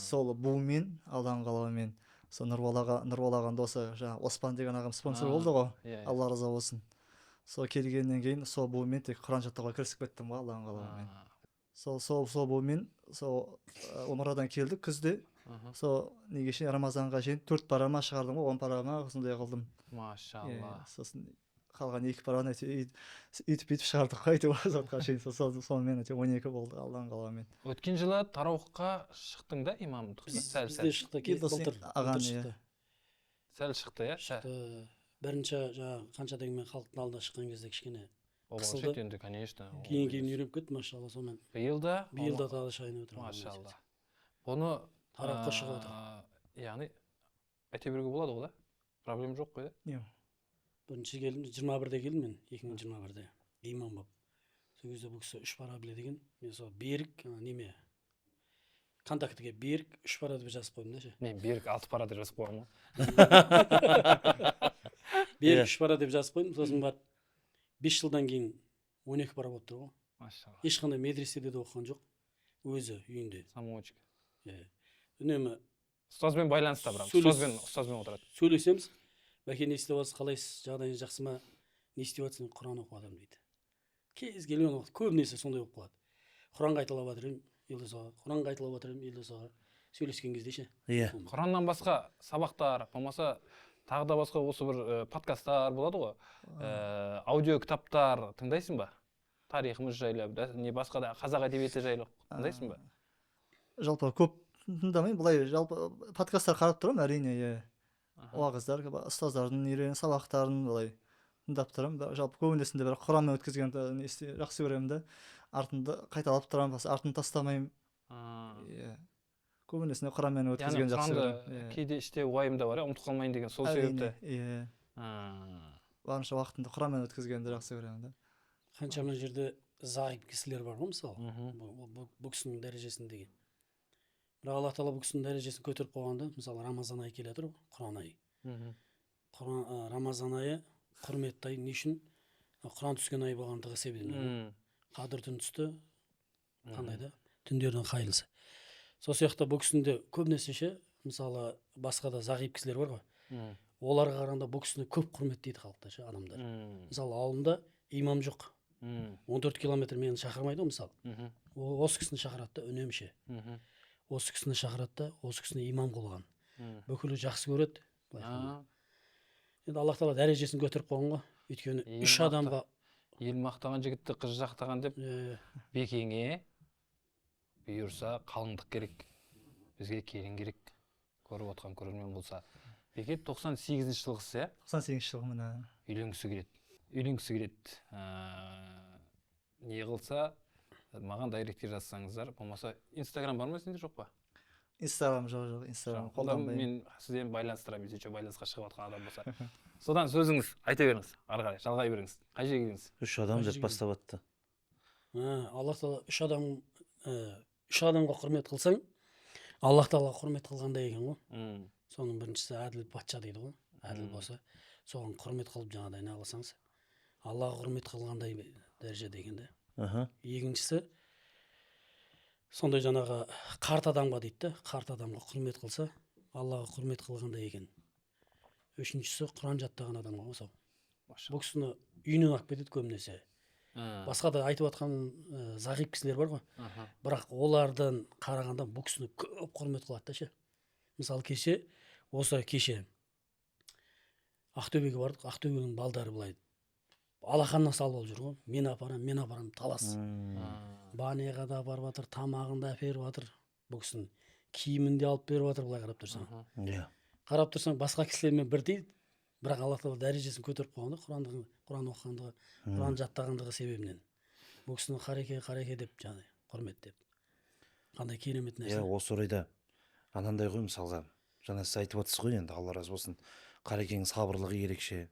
Сол бумен, Алланың қалауымен, сол Нұрбалаған досы жаңағы Оспан деген ағам спонсор болды ғой. Алла разы болсын. Сол келгеннен кейін сол бумен тек Құран жаттауға кірісіп кеттім ғой, Алланың қалауымен. Сол бумен сол умрадан келдік күзде. Сол неге шейін Рамазанға шейін 4 пара ма шығардым ғой, 10 пара ма сондай қылдым. Машалла. Сосын қалған 2 параны үйтіп бүйтіп шығардық қой, әйтеуір азатқа шейін. Сонымен әйтеуір 12 болды, Алланың қалауымен. Өткен жылы тарауыққа шықтың да имамдық? Сәл, Бізде шықты, былтыр шықты. Сәл шықты, иә? Шықты. Бірінші жаңағы қанша дегенмен халықтың алдына шыққан кезде кішкене қысылды. Енді, конечно. Кейін үйреніп кетті, машалла, сонымен. Биыл да? Биыл да тағы шығайын отыр. Машалла. Бұны тарауыққа шығып отыр. Яғни айта беруге болады ғой да? Проблема жоқ қой да? Жоқ. Бірінші келдім, 21-де келдім мен, 2021-де имам болып. Сол кезде бұл кісі 3 пара біледі екен. Мен сол Берік, неме, контактіге Берік 3 пара деп жазып қойдым да ше. Мен Берік 6 пара деп жазып қойғанмын ғой. Берік 3 пара деп жазып қойдым, сосын барып 5 жылдан кейін 12 пара болып тұр ғой. Машалла. Ешқандай медреседе де оқыған жоқ. Өзі үйінде. Самоучка. Үнемі ұстазбен байланыста, бірақ ұстазбен отырады. Сөйлесеміз. Бәке, не істеп жатсыз, қалайсыз, жағдайыңыз жақсы ма, не істеп жатсың? Құран оқып жатырмын дейді. Кез келген уақыт көбінесе сондай болып қалады. Құран қайталап жатыр едім, Елдос аға. Құран қайталап жатыр едім, Елдос аға. Сөйлескен кезде ше. Иә. Құраннан басқа сабақтар, болмаса тағы да басқа осы бір подкасттар болады ғой. Аудио кітаптар тыңдайсың ба? Тарихымыз жайлы, не басқа да қазақ әдебиеті жайлы тыңдайсың ба? Жалпы көп тыңдамаймын, былай жалпы подкасттар қарап тұрамын, әрине, иә. Уағыздар, ұстаздардың үйренген сабақтарын былай тыңдап тұрамын. Жалпы көбінесінде бір Құранмен өткізгенді жақсы көремін да. Артында қайталап тұрамын, артын тастамаймын. Иә. Көбінесінде Құранмен өткізген жақсы көремін. Кейде іште уайым да бар, ұмытып қалмайын деген сол себепті. Иә. Барынша уақытымды Құранмен өткізгенді жақсы көремін да. Қаншама жерде зағип кісілер бар ғой, мысалы. Бұл кісінің дәрежесіндегі. Бірақ Алла тағала бұл кісінің дәрежесін көтеріп қойғанда, мысалы, Рамазан айы келе жатыр ғой, Құран айы. Рамазан айы құрметті ай, не үшін? Құран түскен ай болғандығы себебінен. Қадір түн түсті, қандай да, түндердің қайырлысы. Сол сияқты бұл кісінің де көбінесе ше, мысалы басқа да зағип кісілер бар ғой, оларға қарағанда бұл кісіні көп құрметтейді халықта ше адамдар. Мысалы ауылымда имам жоқ, 14 километр мені шақырмайды ғой мысалы. Осы кісіні шақырады да үнемі ше. Осы кісіні шақырады да, осы кісіні имам қылған. Бүкілі жақсы көреді. Енді Аллах тағала дәрежесін көтеріп қойған ғой. Өйткені үш адамға ел мақтаған жігітті қыз жақтаған деп Бекеңе бұйырса қалыңдық керек, бізге келін керек. Көріп отқан көрермен болса. Беке 98-ші жылғысы, иә? 98-ші жылғы міне. Үйленгісі келеді. Үйленгісі келеді. Не қылса, маған директке жазсаңыздар, болмаса Инстаграм бар ма сенде, жоқ па? Инстаграм жоқ, Инстаграм қолданбаймын. Мен сізден байланыстырамын, если байланысқа шығып жатқан адам болса. Содан сөзіңіз айта беріңіз, ары қарай жалғай беріңіз. Қай жерге келдіңіз? Үш адам деп бастап атты. Аллах тағала үш адамға құрмет қылсаң, Аллах тағала құрмет қылғандай екен ғой. Соның біріншісі әділ патша дейді ғой. Әділ болса, соған құрмет қылып жаңағыдай не қылсаңыз, Аллаға құрмет қылғандай дәрежеде екен да. Екіншісі сондай жаңағы қарт адамға дейді да, қарт адамға құрмет қылса, Аллаға құрмет қылғандай екен. Үшіншісі Құран жаттаған адамға ғой сол. Бұл кісіні үйінен алып кетеді көбінесе. Басқа да айтып жатқан зағип кісілер бар ғой. Бірақ олардан қарағанда бұл кісіні көп құрмет қылады да ше. Мысалы кеше, осы кеше Ақтөбеге бардық. Ақтөбенің балдары былай алақанына салып алып жүр ғой. Мен апарам, мен апарам, талас. Баняға да апарып жатыр, тамағын да әперіп жатыр. Бұл кісінің киімін де алып беріп жатыр, былай қарап тұрсаң. Қарап тұрсаң басқа кісілермен бірдей, бірақ Алла тағала дәрежесін көтеріп қойған да, Құран оқығандығы, Құран жаттағандығы себебінен. Бұл кісіні қареке, қареке деп жаңағы құрметтеп. Қандай керемет нәрсе. Иә, осы орайда анандай ғой, мысалға, жаңа сіз айтып отырсыз ғой енді, Алла разы болсын, қарекеңнің сабырлығы ерекше.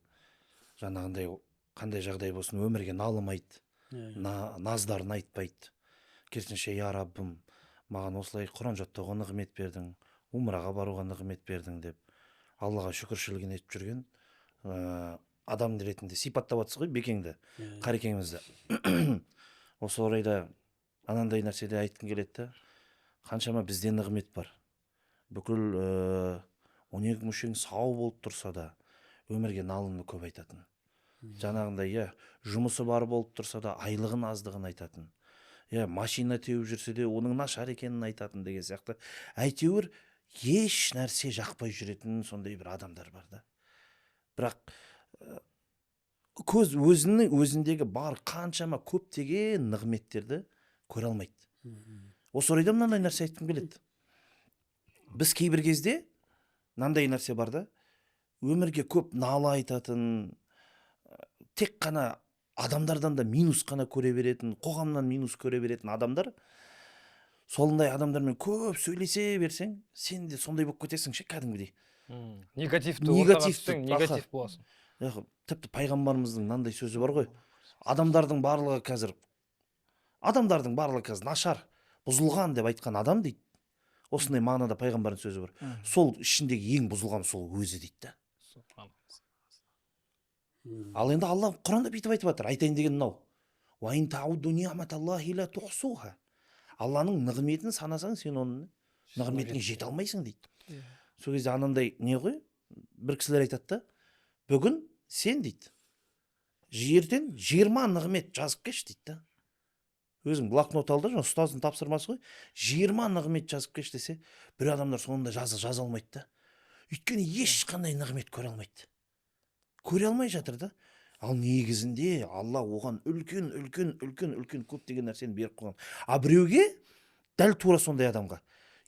Жаңағындай қандай жағдай болсын өмірге налымайды, наздарын айтпайды. Керісінше, я Раббым, маған осылай Құран жаттауға нығмет бердің, умраға баруға нығмет бердің деп Аллаға шүкіршілігін етіп жүрген адам ретінде сипаттап отырсыз ғой Бекеңді, қарекеңізді. Осы орайда анандай нәрседе айтқым келеді да, қаншама бізде нығмет бар. Бүкіл 12 мүшең сау болып тұрса да өмірге налыны көп айтатын. Жаңағындай, иә, жұмысы бар болып тұрса да айлығын аздығын айтатын. Иә, машина теуіп жүрсе де оның нашар екенін айтатын деген сияқты. Әйтеуір еш нәрсе жақпай жүретін сондай бір адамдар бар да. Бірақ көз өзінің өзіндегі бар қаншама көптеген нығметтерді көре алмайды. Осы орайда мынандай нәрсе айтқым келеді. Біз кейбір кезде мынандай нәрсе бар да, өмірге көп нала айтатын, тек қана адамдардан да минус қана көре беретін, қоғамнан минус көре беретін адамдар, сондай адамдармен көп сөйлесе берсең, сен де сондай болып кетесің ше, кәдімгідей. Негативті ортаға түссең, негатив боласың. Тіпті пайғамбарымыздың мынандай сөзі бар ғой. Адамдардың барлығы қазір, адамдардың барлығы қазір нашар, бұзылған деп айтқан адам дейді. Осындай мағынада пайғамбардың сөзі бар. Сол ішіндегі ең бұзылған сол өзі дейді да. Ал енді Алла Құранда бүйтіп айтып жатыр. Айтайын деген мынау. Уа ин таудду ни'маталлахи ла тухсуха. Алланың нығметін санасаң, сен оның нығметіне жете алмайсың дейді. Сол кезде анандай не ғой, бір кісілер айтады да, бүгін сен дейді, ертең 20 нығмет жазып кеш дейді да. Өзің блокнот ал да, жаңа ұстаздың тапсырмасы ғой, 20 нығмет жазып кеш десе, бір адамдар соны да жаза алмайды да. Өйткені ешқандай нығмет көре алмайды. Көре алмай жатыр да. Ал негізінде Алла оған үлкен, үлкен, үлкен, үлкен көптеген нәрсені беріп қойған. А біреуге дәл тура сондай адамға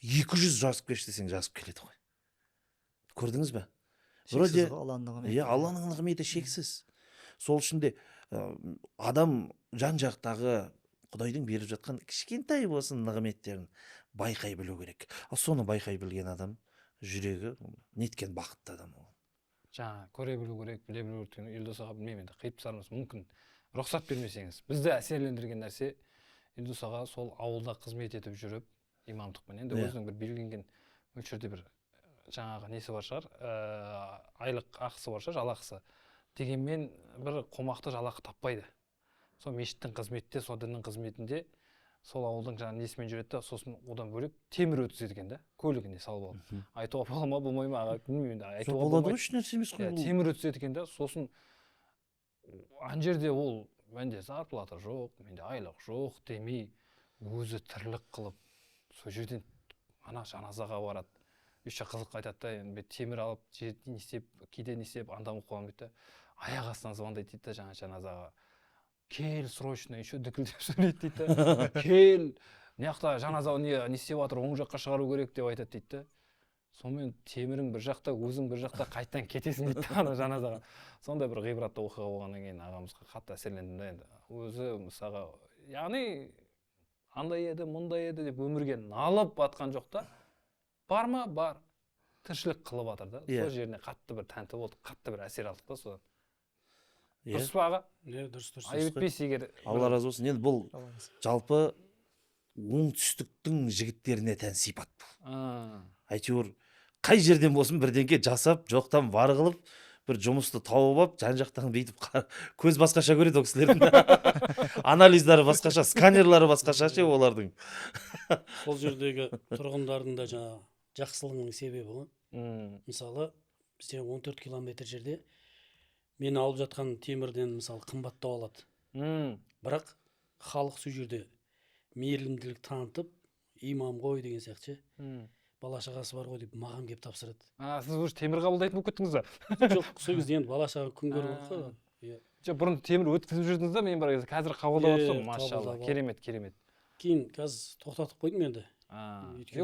200 жазып кеш десең жазып келеді ғой. Көрдіңіз бе? Вроде Шексіз ғой Алланың нығметі. Иә, Алланың нығметі шексіз. Сол үшін де адам жан-жақтағы Құдайдың беріп жатқан кішкентай болсын нығметтерін байқай білу керек. Ал соны байқай білген адам жүрегі неткен бақытты адам ол. Жаңа көре білу керек, біле білу керек деген Елдос аға, білмеймін енді, қиып тастармыз мүмкін. Рұқсат бермесеңіз. Бізді әсерлендірген нәрсе Елдос аға сол ауылда қызмет етіп жүріп, имамдықпен. Енді өзінің бір белгіленген мөлшерде бір жаңағы несі бар шығар, айлық ақысы бар шығар, жалақысы. Дегенмен бір қомақты жалақы таппайды. Сол мешіттің қызметінде, сол діннің қызметінде Сол ауылдың жаңағы несімен жүреді да, сосын одан бөлек темір өткізеді екен да, көлігіне салып алып. Айтуға бола ма, болмай ма, аға, білмеймін енді, айтуға болады ғой, ешнәрсе емес қой. Темір өткізеді екен да, сосын ана жерде ол менде зарплата жоқ, менде айлық жоқ демей, өзі тірлік қылып, сол жерден ана жаназаға барады. Еще қызық айтады да, енді темір алып, не істеп, кейде не істеп, анда болып қаламын дейді да, аяқ астынан звондайды дейді да, жаңа жаназаға. Кел срочно, еще дікілдеп сөйлейді дейді да. Кел, мына жақта жаназа не істеп жатыр, оң жаққа шығару керек деп айтады дейді да. Сонымен темірің бір жақта, өзің бір жақта, қайтадан кетесің дейді да ана жаназаға. Сондай бір ғибратты оқиға болғаннан кейін ағамызға қатты әсерлендім да енді. Өзі мысалға, яғни андай еді, мұндай еді деп өмірге налып батқан жоқ та. Бар ма? Бар. Тіршілік қылып жатыр да. Сол жеріне қатты бір тәнті болдық, қатты бір әсер алдық та содан. Дұрыс па, аға? Иә, дұрыс, дұрыс. Айып етпейсіз егер. Алла разы болсын. Енді бұл жалпы оңтүстіктің жігіттеріне тән сипат бұл. Әйтеуір қай жерден болсын бірдеңке жасап, жоқтан бар қылып, бір жұмысты тауып алып, жан-жақтан бүйтіп көз басқаша көреді ол кісілердің. Анализдары басқаша, сканерлары басқаша ше олардың. Сол жердегі тұрғындардың да жаңағы жақсылығының себебі ғой. Мысалы, бізде 14 километр жерде мен алып жатқан темірден мысалы қымбаттау алады. Бірақ халық сол жерде мейірімділік танытып, имам ғой деген сияқты ше, бала шағасы бар ғой деп маған келіп тапсырады. Сіз уже темір қабылдайтын болып кеттіңіз ба? Жоқ, сол кезде енді бала шаға күн көріп отыр ғой. Жоқ, бұрын темір өткізіп жүрдіңіз да, мен бар кезде қазір қабылдап отырсам, машалла, керемет, керемет. Кейін қазір тоқтатып қойдым енді.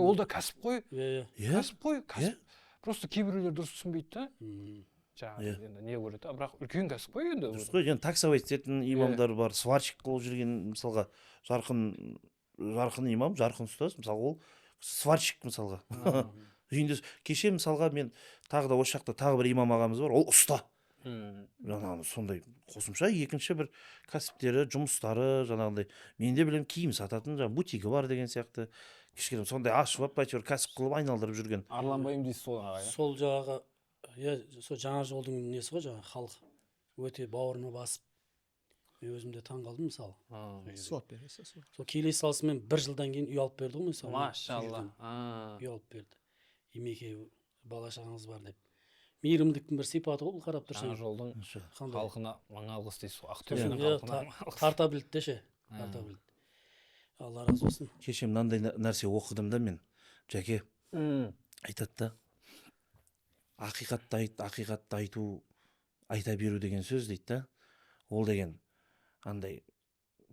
Ол да кәсіп қой. Кәсіп қой, кәсіп. Просто кейбіреулер дұрыс түсінбейді да. Жаңағы енді не көреді, бірақ үлкен кәсіп қой енді. Дұрыс қой, енді таксовать ететін имамдар бар, сварщик қылып жүрген, мысалға, жарқын имам, жарқын ұстаз, мысалға, ол сварщик мысалға. Үйінде кеше мысалға мен тағы да осы жақта тағы бір имам ағамыз бар, ол ұста. Жаңағы сондай қосымша екінші бір кәсіптері, жұмыстары, жаңағындай мен де білемін, киім сататын, жаңағы бутигі бар деген сияқты. Кішігірім сондай ашып алып, әйтеуір кәсіп қылып айналдырып жүрген. Арланбаймын дейсіз сол аға, иә? Сол жағы, иә, сол жаңа жолдың несі ғой, жаңағы халық өте бауырына басып, мен өзім де таң қалдым мысалы. Су алып берді. Сол келе салысымен бір жылдан кейін үй алып берді ғой мысалы. Машалла. Үй алып берді. Емеке бала шағаңыз бар деп. Мейірімділіктің бір сипаты ғой бұл, қарап тұрсаң. Жаңа жолдың халқына мың алғыс дейсіз ғой. Ақтөбенің халқына мың алғыс. Тарта білді де ше. Тарта білді. Алла разы болсын. Кеше мынандай нәрсе оқыдым да мен. Жәке айтады да, ақиқатты айт, ақиқатты айту, айта беру деген сөз дейді да. Ол деген андай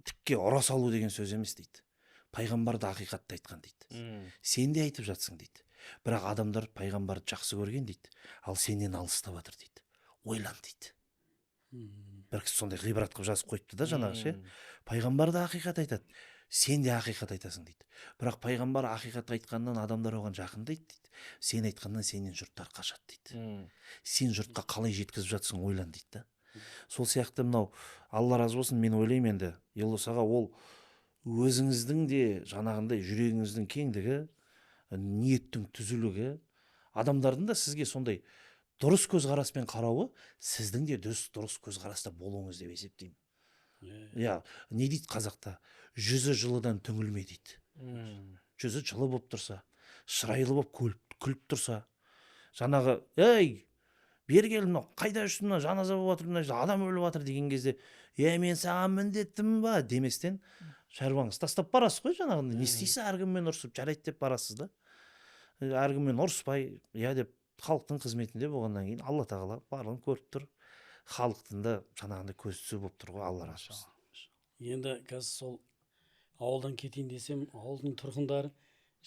тікке ұра салу деген сөз емес дейді. Пайғамбар да ақиқатты айтқан дейді. Сен де айтып жатсың дейді. Бірақ адамдар пайғамбарды жақсы көрген дейді. Ал сенен алыстап жатыр дейді. Ойлан дейді. Бір кісі сондай ғибрат қылып жазып қойыпты да жаңағы ше. Пайғамбар да ақиқат айтады. Сен де ақиқат айтасың дейді. Бірақ пайғамбар ақиқат айтқаннан адамдар оған жақындайды дейді. Сен айтқаннан сенен жұрттар қашады дейді. Сен жұртқа қалай жеткізіп жатсың ойлан дейді да. Сол сияқты мынау Алла разы болсын, мен ойлаймын енді Елдос аға, ол өзіңіздің де жаңағындай жүрегіңіздің кеңдігі, ниеттің түзулігі, адамдардың да сізге сондай дұрыс көзқараспен қарауы, сіздің де дұрыс көзқараста болуыңыз деп есептеймін. Иә, не дейді қазақта? Жүзі жылыдан түңілме дейді. Жүзі жылы болып тұрса, шырайлы болып күліп тұрса, жаңағы, ей, бері кел, мынау қайда жүрсің, мына жаназа болып жатыр, мына жерде адам өліп жатыр деген кезде, е, мен саған міндеттімін ба деместен, шаруаңызды тастап барасыз ғой жаңағындай. Не істейсіз, әркіммен ұрысып, жарайды деп барасыз да. Әркіммен ұрыспай, иә деп халықтың қызметінде болғаннан кейін Алла тағала барлығын көріп тұр. Халықтың да жаңағындай көзі түзу болып тұр ғой, Алла разы болсын. Енді қазір сол ауылдан кетейін десем, ауылдың тұрғындары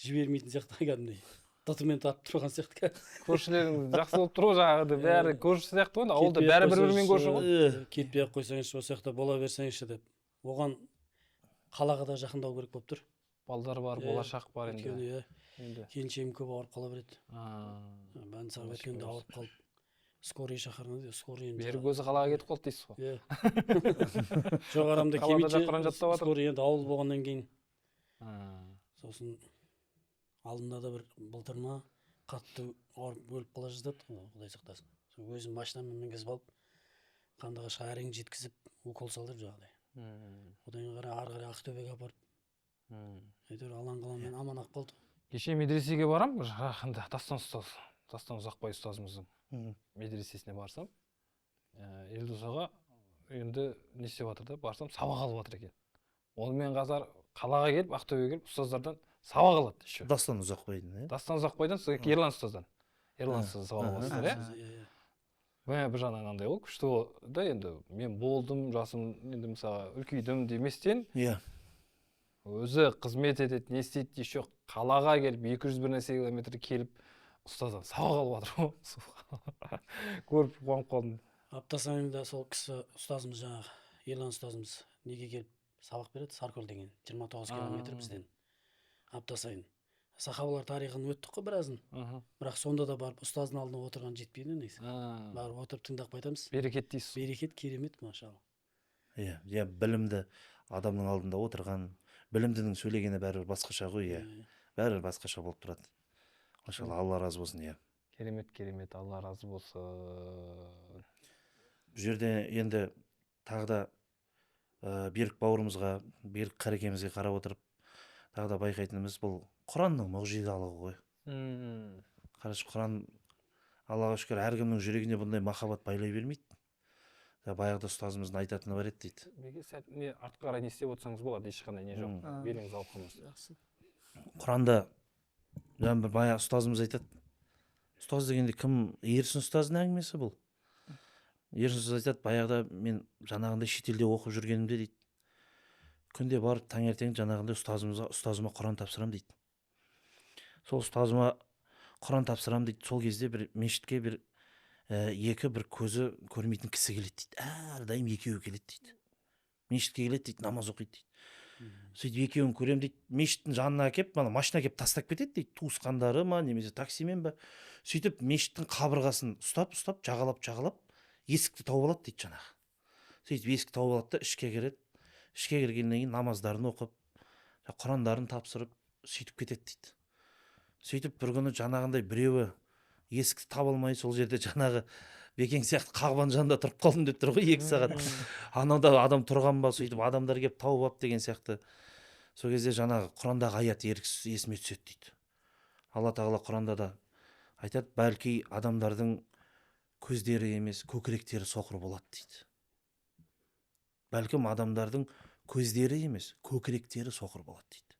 жібермейтін сияқты кәдімгідей. Дытымен тартып тұрған сияқты. Көршілеріңіз жақсы болып тұр ғой жаңағыдай, бәрі көрші сияқты ғой, ауылда бәрі бір-бірімен көрші ғой. Кетпей ақ қойсаңызшы, осы жақта бола берсеңізші деп. Оған қалаға да жақындау керек болып тұр. Балдар бар, болашақ бар енді. Өйткені келіншегім көп ауырып қала береді. Больницаға өткенде ауырып қалып, скорый шақырған, скорый енді. Бері көзі қалаға кетіп қалды дейсіз ғой. Жоқ, арамда келмейді. Скорый енді ауыл болғаннан кейін. Сосын алдында да бір былтыр ма қатты ауырып өліп қала жаздады, Құдай сақтасын. Өзім машинамен мінгізіп алып, Қандыағашқа әрең жеткізіп, укол салдырып жаңағыдай. Одан қарай ары қарай Ақтөбеге апарып, Әйтеуір Алланың қалауымен аман ақ қалдық. Кеше медресеге барам, жақында Дастан ұстаз, Дастан Ұзақбай ұстазымыздың медресесіне барсам, Елдос аға енді не істеп жатыр да, барсам сабақ алып жатыр екен. Онымен қатар қалаға келіп, Ақтөбеге келіп, ұстаздардан сабақ алады еще. Дастан Ұзақбайдың, иә? Дастан Ұзақбайдан, сол Ерлан ұстаздан. Ерлан ұстаздан сабақ аласыздар, иә? Иә. Мә, бір жағынан андай ғой, күшті да енді, мен болдым, жасым енді мысалға үлкейдім деместен, өзі қызмет етеді, не істейді, еще қалаға келіп, 200 бір нәрсе километр келіп, ұстаздан сабақ алып жатыр ғой. Көріп қуанып қалдым. Апта сайын да сол кісі ұстазымыз жаңағы Ерлан ұстазымыз неге келіп сабақ береді, Саркөл деген 29 километр бізден апта сайын. Сахабалар тарихын өттік қой біразын, бірақ сонда да барып ұстаздың алдына отырған жетпейді негізі. Барып отырып тыңдап қайтамыз. Берекет дейсіз. Берекет керемет, машалла. Иә, иә, білімді адамның алдында отырған, білімдінің сөйлегені бәрібір басқаша ғой, иә. Бәрібір басқаша болып тұрады. Машалла, Алла разы болсын, иә. Керемет, керемет, Алла разы болсын. Бұл жерде енді тағы да Берік бауырымызға, Берік қарекемізге қарап отырып, тағы да байқайтынымыз бұл Құранның мұғжизалығы ғой. Қарашы, Құран, Аллаға шүкір, әркімнің жүрегіне бұндай махаббат байлай бермейді. Баяғыда ұстазымыздың айтатыны бар еді дейді. Неге сәл не артқа қарай не істеп отырсаңыз болады, ешқандай не жоқ. Беліңіз ауырып қалмасын. Жақсы. Құранда жаңа бір баяғы ұстазымыз айтады. Ұстаз дегенде кім? Ерсін ұстаздың әңгімесі бұл. Ерсін ұстаз айтады, баяғыда мен жаңағындай шетелде оқып жүргенімде дейді. Күнде барып таңертең жаңағындай ұстазыма Құран тапсырам дейді. Сол ұстазыма Құран тапсырам дейді. Сол кезде бір мешітке бір екі бір көзі көрмейтін кісі келеді дейді. Әрдайым екеуі келеді дейді. Мешітке келеді дейді, намаз оқиды дейді. Сөйтіп екеуін көрем дейді. Мешіттің жанына әкеп, мана машина әкеп тастап кетеді дейді. Туысқандары ма, немесе таксимен ба. Сөйтіп мешіттің қабырғасын ұстап, ұстап, жағалап, жағалап есікті тауып алады дейді жаңағы. Сөйтіп есікті тауып алады да ішке кіреді. Ішке кіргеннен кейін намаздарын оқып, Құрандарын тапсырып, сөйтіп кетеді дейді. Сөйтіп бір күні жаңағындай біреуі есікті таба алмай сол жерде жаңағы Бекең сияқты қағбаның жанында тұрып қалдым деп тұр ғой 2 сағат. Анау да адам тұрған ба, сөйтіп адамдар келіп тауып алып деген сияқты. Сол кезде жаңағы Құрандағы аят еріксіз есіме түседі дейді. Алла тағала Құранда да айтады, бәлки адамдардың көздері емес, көкіректері соқыр болады дейді. Бәлкім адамдардың көздері емес, көкіректері соқыр болады дейді.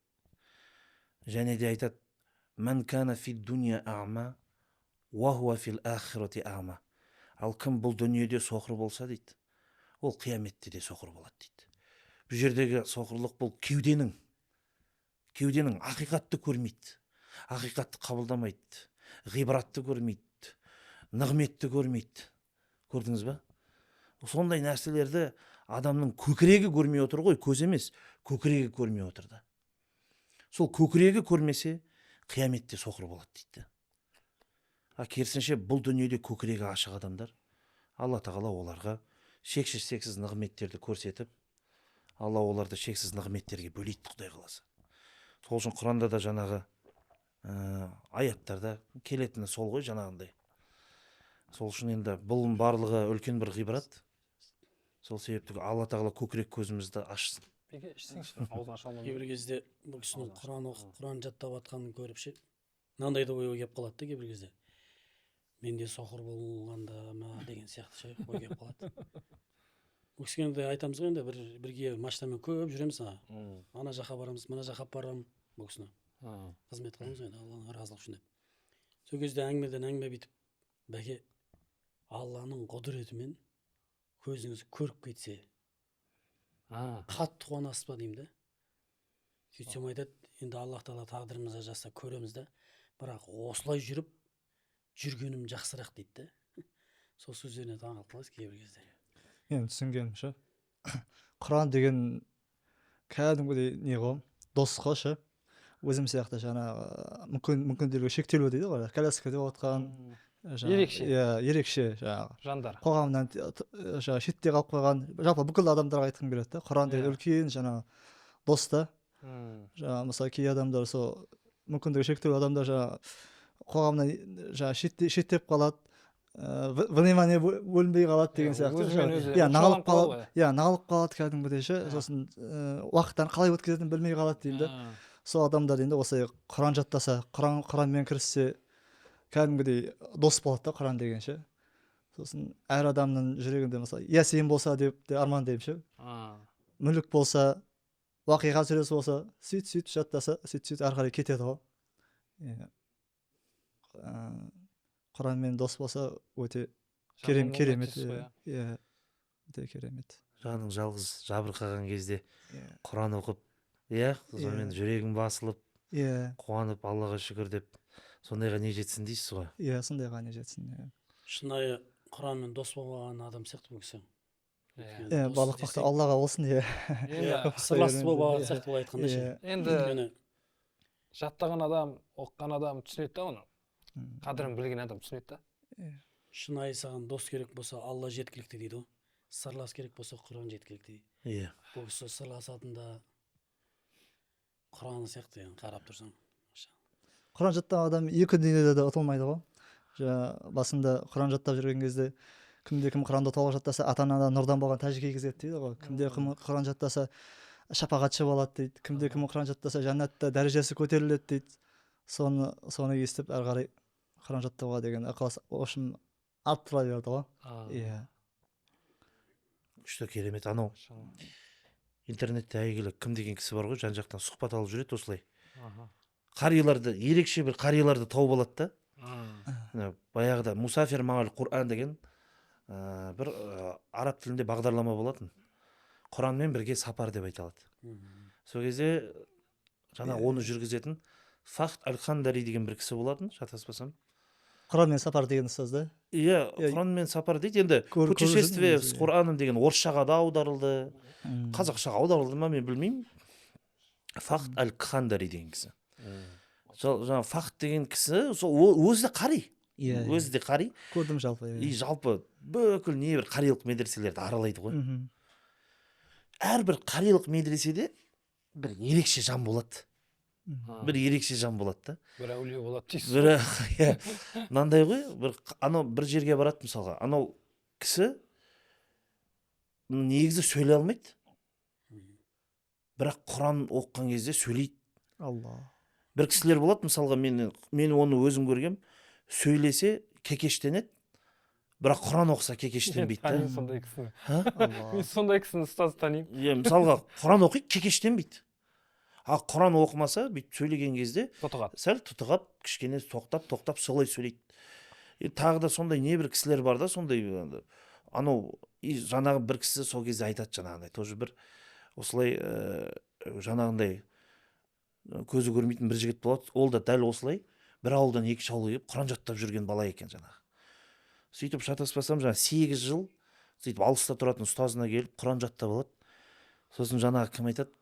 Және де айтады, «Ман кана фи дуния a'ма, уа хуа фил ахирати a'ма». Ал кім бұл дүниеде соқыр болса дейді, ол қияметте де соқыр болады дейді. Бұл жердегі соқырлық бұл кеуденің ақиқатты көрмейді, ақиқатты қабылдамайды, ғибратты көрмейді, нығметті көрмейді. Көрдіңіз ба? Сондай нәрселерді адамның көкірегі көрмей отыр ғой, көз емес, көкірегі көрмей отыр да. Сол көкірегі көрмесе, қияметте соқыр болады дейді. А керісінше бұл дүниеде көкірегі ашық адамдар, Алла тағала оларға шексіз-шексіз нығметтерді көрсетіп, Алла оларды шексіз нығметтерге бөлейді, Құдай қаласа. Сол үшін Құранда да жаңағы аяттарда келетіні сол ғой жаңағындай. Сол үшін енді бұның барлығы үлкен бір ғибрат. Сол себепті Алла тағала көкірек көзімізді ашсын. Беке, ішсеңші, аузын аша алмадым. Кейбір кезде бұл кісінің Құран оқып, Құран жаттап жатқанын көріп ше, мынандай да ой келіп қалады да кейбір кезде. Мен де соқыр болғанда ма деген сияқты ше ой келіп қалады. Бұл кісіге енді айтамыз ғой енді бірге машинамен көп жүреміз, ана жаққа барамыз, мына жаққа барамын бұл кісіні. Қызмет қыламыз ғой енді Алланың разылығы үшін деп. Сол кезде әңгімеден әңгіме бүйтіп, бәке, Алланың құдіретімен көзіңіз көріп кетсе, қатты қуанасыз ба деймін да. Сөйтсем айтады, енді Аллах тағала тағдырымызға жазса көреміз да, бірақ осылай жүріп жүргенім жақсырақ дейді да. Сол сөздеріне таң қалып қаласыз кейбір кезде. Мен түсінгенім ше, Құран деген кәдімгідей не ғой, дос қой ше. Өзім сияқты жаңағы мүмкіндігі шектеулі дейді ғой, коляскада отқан, жаңағы, Ерекше. Иә, ерекше жаңағы. Жандар. Қоғамнан жаңағы шетте қалып қойған, жалпы бүкіл адамдарға айтқым келеді да. Құран деген үлкен жаңағы дос та. Жаңағы мысалы кей адамдар сол мүмкіндігі шектеулі адамдар жаңағы қоғамнан жаңағы шеттеп қалады. Внимание бөлінбей қалады деген сияқты. Иә, налып қалады, иә, налып қалады кәдімгідей ше. Сосын уақыттарын қалай өткізетінін білмей қалады деймін да. Сол адамдар енді осылай Құран жаттаса, Құранмен кіріссе, кәдімгідей дос болады да Құран деген ше. Сосын әр адамның жүрегінде, мысалы, Ясин болса деп те армандаймын ше, Мүлік болса, Уақиға сүресі болса, сөйтіп жаттаса, сөйтіп ары қарай кетеді ғой. Иә, Құранмен дос болса, өте керемет. Иә, өте керемет. Жаның жалғыз жабырқаған кезде Құран оқып, иә, сонымен жүрегің басылып, иә, қуанып, Аллаға шүкір деп, сондайға не жетсін дейсіз ғой. Иә, сондайға не жетсін. Иә, шынайы Құранмен дос болған адам сияқты бұл кісі. Иә, барлық мақтау Аллаға болсын. Иә, иә, сырласты болып алған сияқты, былай айтқанда ше. Енді жаттаған адам, оқыған адам түсінеді да, оны қадірін білген адам түсінеді да. Шынайы саған дос керек болса, Алла жеткілікті дейді ғой. Сырлас керек болса, Құран жеткілікті дейді. Иә, бұл кісі сырласатын да Құран сияқты, енді қарап тұрсаң. Құран жаттаған адам екі дүниеде де ұтылмайды ғой. Жаңа басында Құран жаттап жүрген кезде, кімде кім Құранды толық жаттаса, ата анадан нұрдан болған тәж кигізеді дейді ғой. Кімде кім Құран жаттаса, шапағатшы болады дейді. Кімде кім Құран жаттаса, жәннатта дәрежесі көтеріледі дейді. Соны естіп, әрі қарай Құран жаттауға деген ықылас общем арттыра берді ғой. Иә, күшті, керемет. Анау интернетте әйгілі кім деген кісі бар ғой, жан жақтан сұхбат алып жүреді осылай. Қариларды, ерекше бір қариларды тауып алады да. Баяғыда Мусафир мағал Құран деген бір араб тілінде бағдарлама болатын. Құранмен бірге сапар деп айталады. Сол кезде жаңа оны жүргізетін Фахт аль-Хандари деген бір кісі болатын, шатаспасам. Құранмен сапар деген ұстаз да? Иә, Құранмен сапар дейді. Енді путешествие с Құраном деген орысшаға да аударылды, қазақшаға аударылды ма, мен білмеймін. Фахт аль-Хандари деген кісі. Сол жаңа Фахт деген кісі, сол өзі де қари. Иә, өзі де қари. Көрдім жалпы. И жалпы бүкіл небір қарилық медреселерді аралайды ғой. Әрбір қарилық медреседе бір ерекше жан болады. Бір ерекше жан болады да. Бір әулие болады дейсіз. Бір, иә, мынандай ғой, бір анау бір жерге барады мысалға. Анау кісі негізі сөйлей алмайды. Бірақ Құран оқыған кезде сөйлейді. Алла. Бір кісілер болады мысалға, мен оны өзім көргем, сөйлесе кекештенеді, бірақ Құран оқыса кекештенбейді да. Мен сондай кісіні. Мен сондай кісіні ұстаз танимын. Иә, мысалға Құран оқиды, кекештенбейді. А Құран оқымаса, бүйтіп сөйлеген кезде тұтығады. Сәл тұтығап, кішкене тоқтап солай сөйлейді. Тағы да сондай небір кісілер бар да, сондай анау жаңағы бір кісі сол кезде айтады жаңағындай, тоже бір осылай жаңағындай көзі көрмейтін бір жігіт болады, ол да дәл осылай бір ауылдан екінші ауылға келіп Құран жаттап жүрген бала екен жаңағы. Сөйтіп шатаспасам жаңа 8 жыл сөйтіп алыста тұратын ұстазына келіп Құран жаттап алады. Сосын жаңағы кім айтады,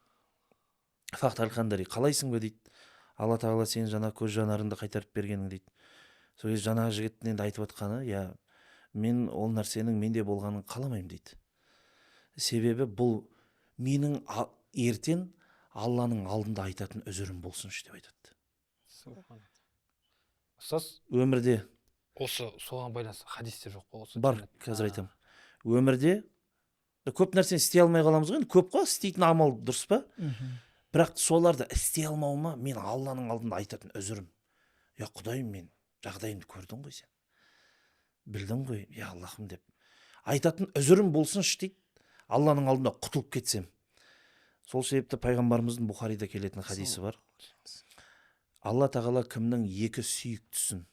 Фахт аль-Хандари, қалайсың ба дейді. Алла тағала сенің жаңа көз жанарыңды қайтарып бергенің дейді. Сол кезде жаңағы жігіттің енді айтып отқаны, иә, мен ол нәрсенің менде болғанын қаламаймын дейді. Себебі бұл менің ертең Алланың алдында айтатын үзірім болсыншы деп айтады. Ұстаз, өмірде осы соған байланысты хадисте жоқ па осы? Бар, қазір айтамын. Өмірде көп нәрсені істей алмай қаламыз ғой, енді көп қой істейтін амал, дұрыс па? Бірақ соларды істей алмауыма мен Алланың алдында айтатын үзірім. Я Құдайым, мен жағдайымды көрдің ғой сен. Білдің ғой, я Аллахым деп. Айтатын үзірім болсыншы дейді. Алланың алдында құтылып кетсем. Сол себепті пайғамбарымыздың Бұхарида келетін хадисі бар. Алла тағала кімнің екі сүйіктісін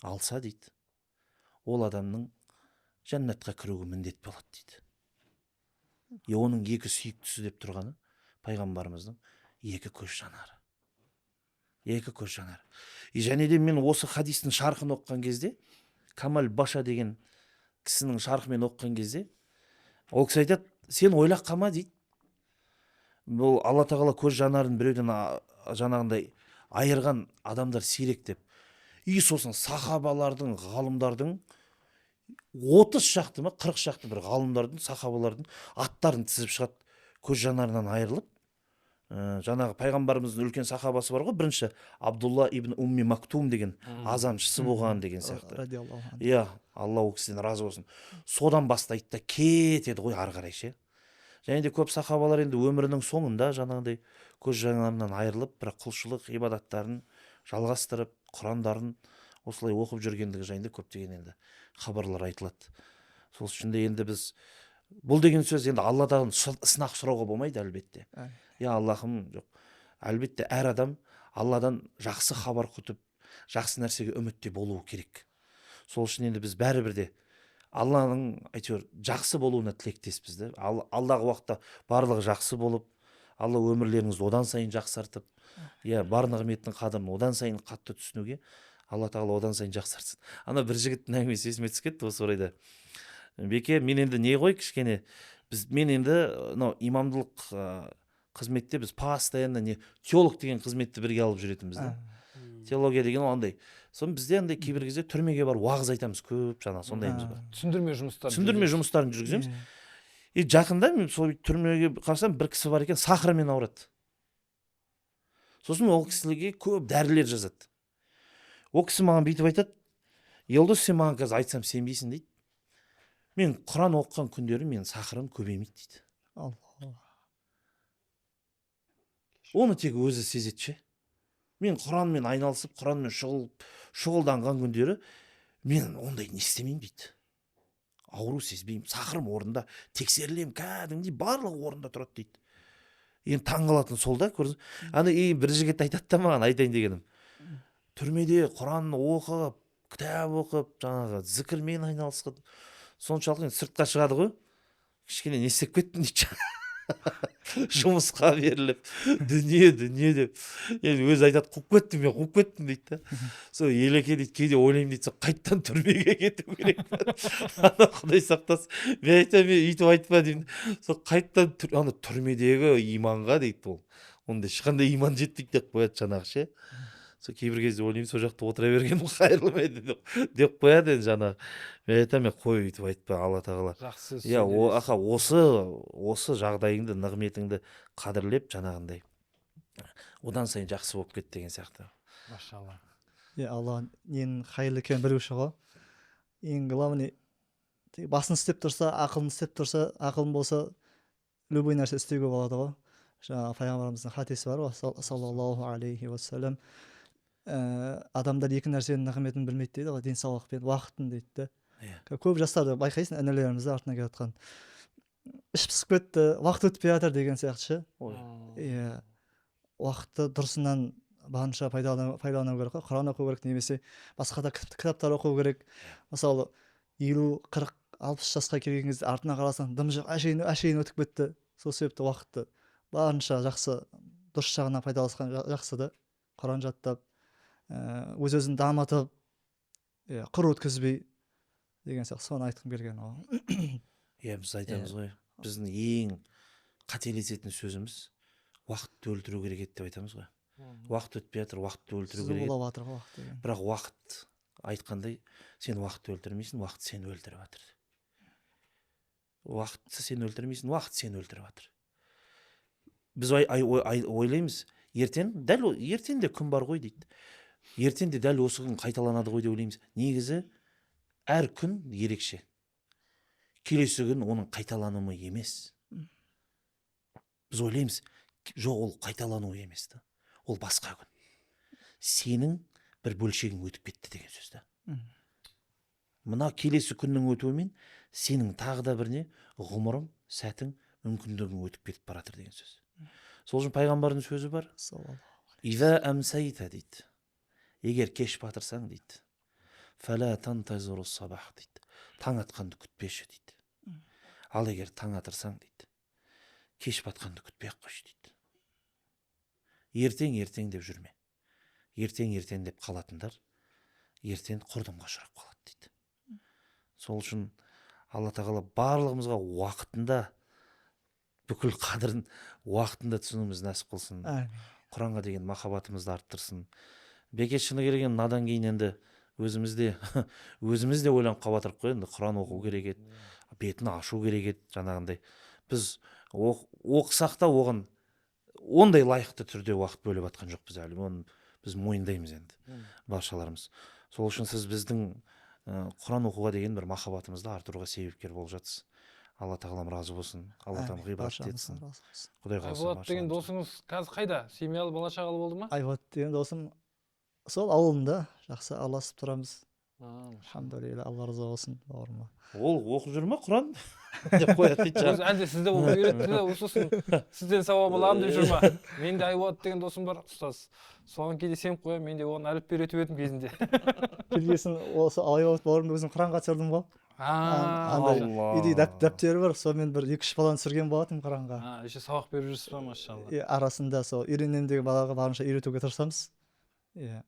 алса дейді, ол адамның жәннатқа кіруге міндет болады дейді. И оның екі сүйіктісі деп тұрғаны пайғамбарымыздың екі көз жанары. Екі көз жанары. И және де мен осы хадистің шархын оқыған кезде, Камал Баша деген кісінің шархымен оқыған кезде, ол кісі айтады, сен ойлап қалма дейді. Бұл Алла тағала көз жанарын біреуден жаңағындай айырған адамдар сирек деп. И сосын сахабалардың, ғалымдардың 30 шақты ма, 40 шақты бір ғалымдардың, сахабалардың аттарын тізіп шығады. Көз жанарынан айырылып, Жаңағы пайғамбарымыздың үлкен сахабасы бар ғой, бірінші Абдулла ибн Умми Мактум деген азаншысы болған деген сияқты. Иә, Алла ол кісіден разы болсын. Содан бастайды да кетеді ғой ары қарай ше. Және де көп сахабалар енді өмірінің соңында жаңағыдай көз жанарынан айырылып, бірақ құлшылық ибадаттарын жалғастырып, құрандарын осылай оқып жүргендігі жайында көптеген енді хабарлар айтылады. Сол үшін де енді біз бұл деген сөз енді Алладан сынақ сұрауға болмайды әлбетте. Я Аллахым, жоқ. Әлбетте әр адам Алладан жақсы хабар күтіп, жақсы нәрсеге үмітте болуы керек. Сол үшін енді біз бәрібір де Алланың әйтеуір жақсы болуына тілектеспіз де. Алдағы уақытта барлығы жақсы болып, Алла өмірлеріңізді одан сайын жақсартып, иә, бар нығметтің қадірін одан сайын қатты түсінуге Алла тағала одан сайын жақсартсын. Ана бір жігіттің әңгімесі есіме түсіп кетті осы орайда. Беке, мен енді не ғой кішкене, мен енді мынау имамдылық қызметте біз постоянно не теолог деген қызметті бірге алып жүретінбіз да. Теология деген ол андай. Соны бізде андай кейбір кезде түрмеге барып уағыз айтамыз көп, жаңағы сондайымыз бар. Түсіндірме жұмыстарын. Түсіндірме жұмыстарын жүргіземіз. И жақында мен сол түрмеге қарасам, бір кісі бар екен, сахармен ауырады. Сосын ол кісіге көп дәрілер жазады. Ол кісі маған бүйтіп айтады: Елдос, сен маған қазір айтсам сенбейсің дейді. Мен Құран оқыған күндері менің сахарым көбеймейді дейді. Алла. Оны тек өзі сезеді ше. Мен Құранмен айналысып, Құранмен шұғылданған күндері мен ондай не істемеймін дейді. Ауру сезбеймін, сахарым орында, тексерілемін, кәдімгідей барлығы орында тұрады дейді. Енді таң қалатын сол да, көрдіңіз. Ана и бір жігіт айтады да маған, айтайын дегенім. Түрмеде Құран оқып, кітап оқып, жаңағы зікірмен айналысқан. Соншалық енді сыртқа шығады ғой. Кішкене не істеп кеттім дейді. Жұмысқа беріліп, дүние дүние деп. Енді өзі айтады, қуып кеттім мен, қуып кеттім дейді да. Сол Елеке дейді, кейде ойлаймын дейді, сол қайттан түрмеге кету керек. Ана Құдай сақтасын. Мен айтамын, мен өйтіп айтпа деймін. Сол қайттан ана түрмедегі иманға дейді ол. Онда ешқандай иман жетпейді деп қояды жаңағы ше. Сол кейбір кезде ойлаймын, сол жақта отыра бергенім қайырлы ма еді деп қояды енді жаңағы. Мен айтамын, мен қой өйтіп айтпа, Алла тағала. Жақсы. Иә, аха, осы жағдайыңды, нығметіңді қадірлеп жаңағындай. Одан сайын жақсы болып кет деген сияқты. Машалла. Иә, Алла ненің қайырлы екенін білуші ғой. Ең главный басын істеп тұрса, ақылын істеп тұрса, ақылың болса, любой нәрсе істеуге болады ғой. Жаңағы пайғамбарымыздың хадисі бар ғой, саллаллаху алейхи уассалам. Адамдар екі нәрсенің нығметін білмейді дейді ғой, денсаулық пен уақытын дейді да. Көп жастарды байқайсың, інілерімізді артынан келе жатқан. Іш пысып кетті, уақыт өтпей жатыр деген сияқты ше. Иә, уақытты дұрысынан барынша пайдалану керек қой. Құран оқу керек, немесе басқа да кітаптар оқу керек. Мысалы, 50, 40, 60 жасқа келген кезде артына қарасаң, дым жоқ, әшейін өтіп кетті. Сол себепті уақытты барынша жақсы, дұрыс жағына пайдаланған жақсы да. Құран жаттап, өз өзін дамытып, құр өткізбей деген сияқты, соны айтқым келген ол. Иә, біз айтамыз ғой, біздің ең қателесетін сөзіміз уақытты өлтіру керек еді деп айтамыз ғой. Уақыт өтпей жатыр, уақытты өлтіру керек еді. Зулап жатыр ғой уақыт деген. Бірақ уақыт айтқандай, сен уақытты өлтірмейсің, уақыт сені өлтіріп жатыр. Уақытты сен өлтірмейсің, уақыт сені өлтіріп жатыр. Біз ойлаймыз, ертең, дәл ертең де күн бар ғой дейді. Ертең де дәл осы күн қайталанады ғой деп ойлаймыз. Негізі әр күн ерекше. Келесі күн оның қайталануы емес. Біз ойлаймыз, жоқ, ол қайталануы емес та. Ол басқа күн. Сенің бір бөлшегің өтіп кетті деген сөз да. Мына келесі күннің өтуімен сенің тағы да бір не ғұмырың, сәтің, мүмкіндігің өтіп кетіп бара жатыр деген сөз. Сол үшін пайғамбардың сөзі бар. Иза әмсайта дейді. Егер кеш батырсаң дейді. Фәлә тантазуру сабах дейді. Таң атқанды күтпеші дейді. Ал егер таң атырсаң дейді. Кеш батқанды күтпей ақ қойшы дейді. Ертең ертең деп жүрме. Ертең ертең деп қалатындар ертең құрдымға ұшырап қалады дейді. Сол үшін Алла тағала барлығымызға уақытында бүкіл қадірін уақытында түсінуіміз нәсіп қылсын. Құранға деген махаббатымызды арттырсын. Беке, шыны керек енді надан кейін енді өзіміз де ойланып қалып жатырмық қой енді, Құран оқу керек еді, бетін ашу керек еді жаңағындай. Біз оқысақ та оған Ондай лайықты түрде уақыт бөліп жатқан жоқпыз әлі, оны біз мойындаймыз енді баршаларымыз. Сол үшін сіз біздің Құран оқуға деген бір махаббатымызды арттыруға себепкер болып жатсыз. Алла тағалам разы болсын, Алла тағалам ғибрат етсін. Құдай қаласа. Айболат деген досыңыз қазір қайда? Семьялы, бала шағалы болды ма? Айболат деген досым сол ауылымда, жақсы араласып тұрамыз. Альхамдулилля, Алла разы болсын бауырыма. Ол оқып жүр ма Құран деп қояды дейді. Өзі әлде сізді оқып үйретті де, сосын сізден сауап аламын деп жүр ма? Менде Айболат деген досым бар, ұстаз. Соған кейде сеніп қоямын, мен де оған әліппе үйретіп едім кезінде. Келгесін осы Айболат бауырымды өзім Құранға түсірдім ғой. Андай үйде дәптері бар, сонымен бір 2-3 баланы түсірген болатынмын Құранға. Еще сабақ беріп жүрсіз ба, машалла. Арасында сол үйренемін деген балаға барынша үйретуге тырысамыз. Иә.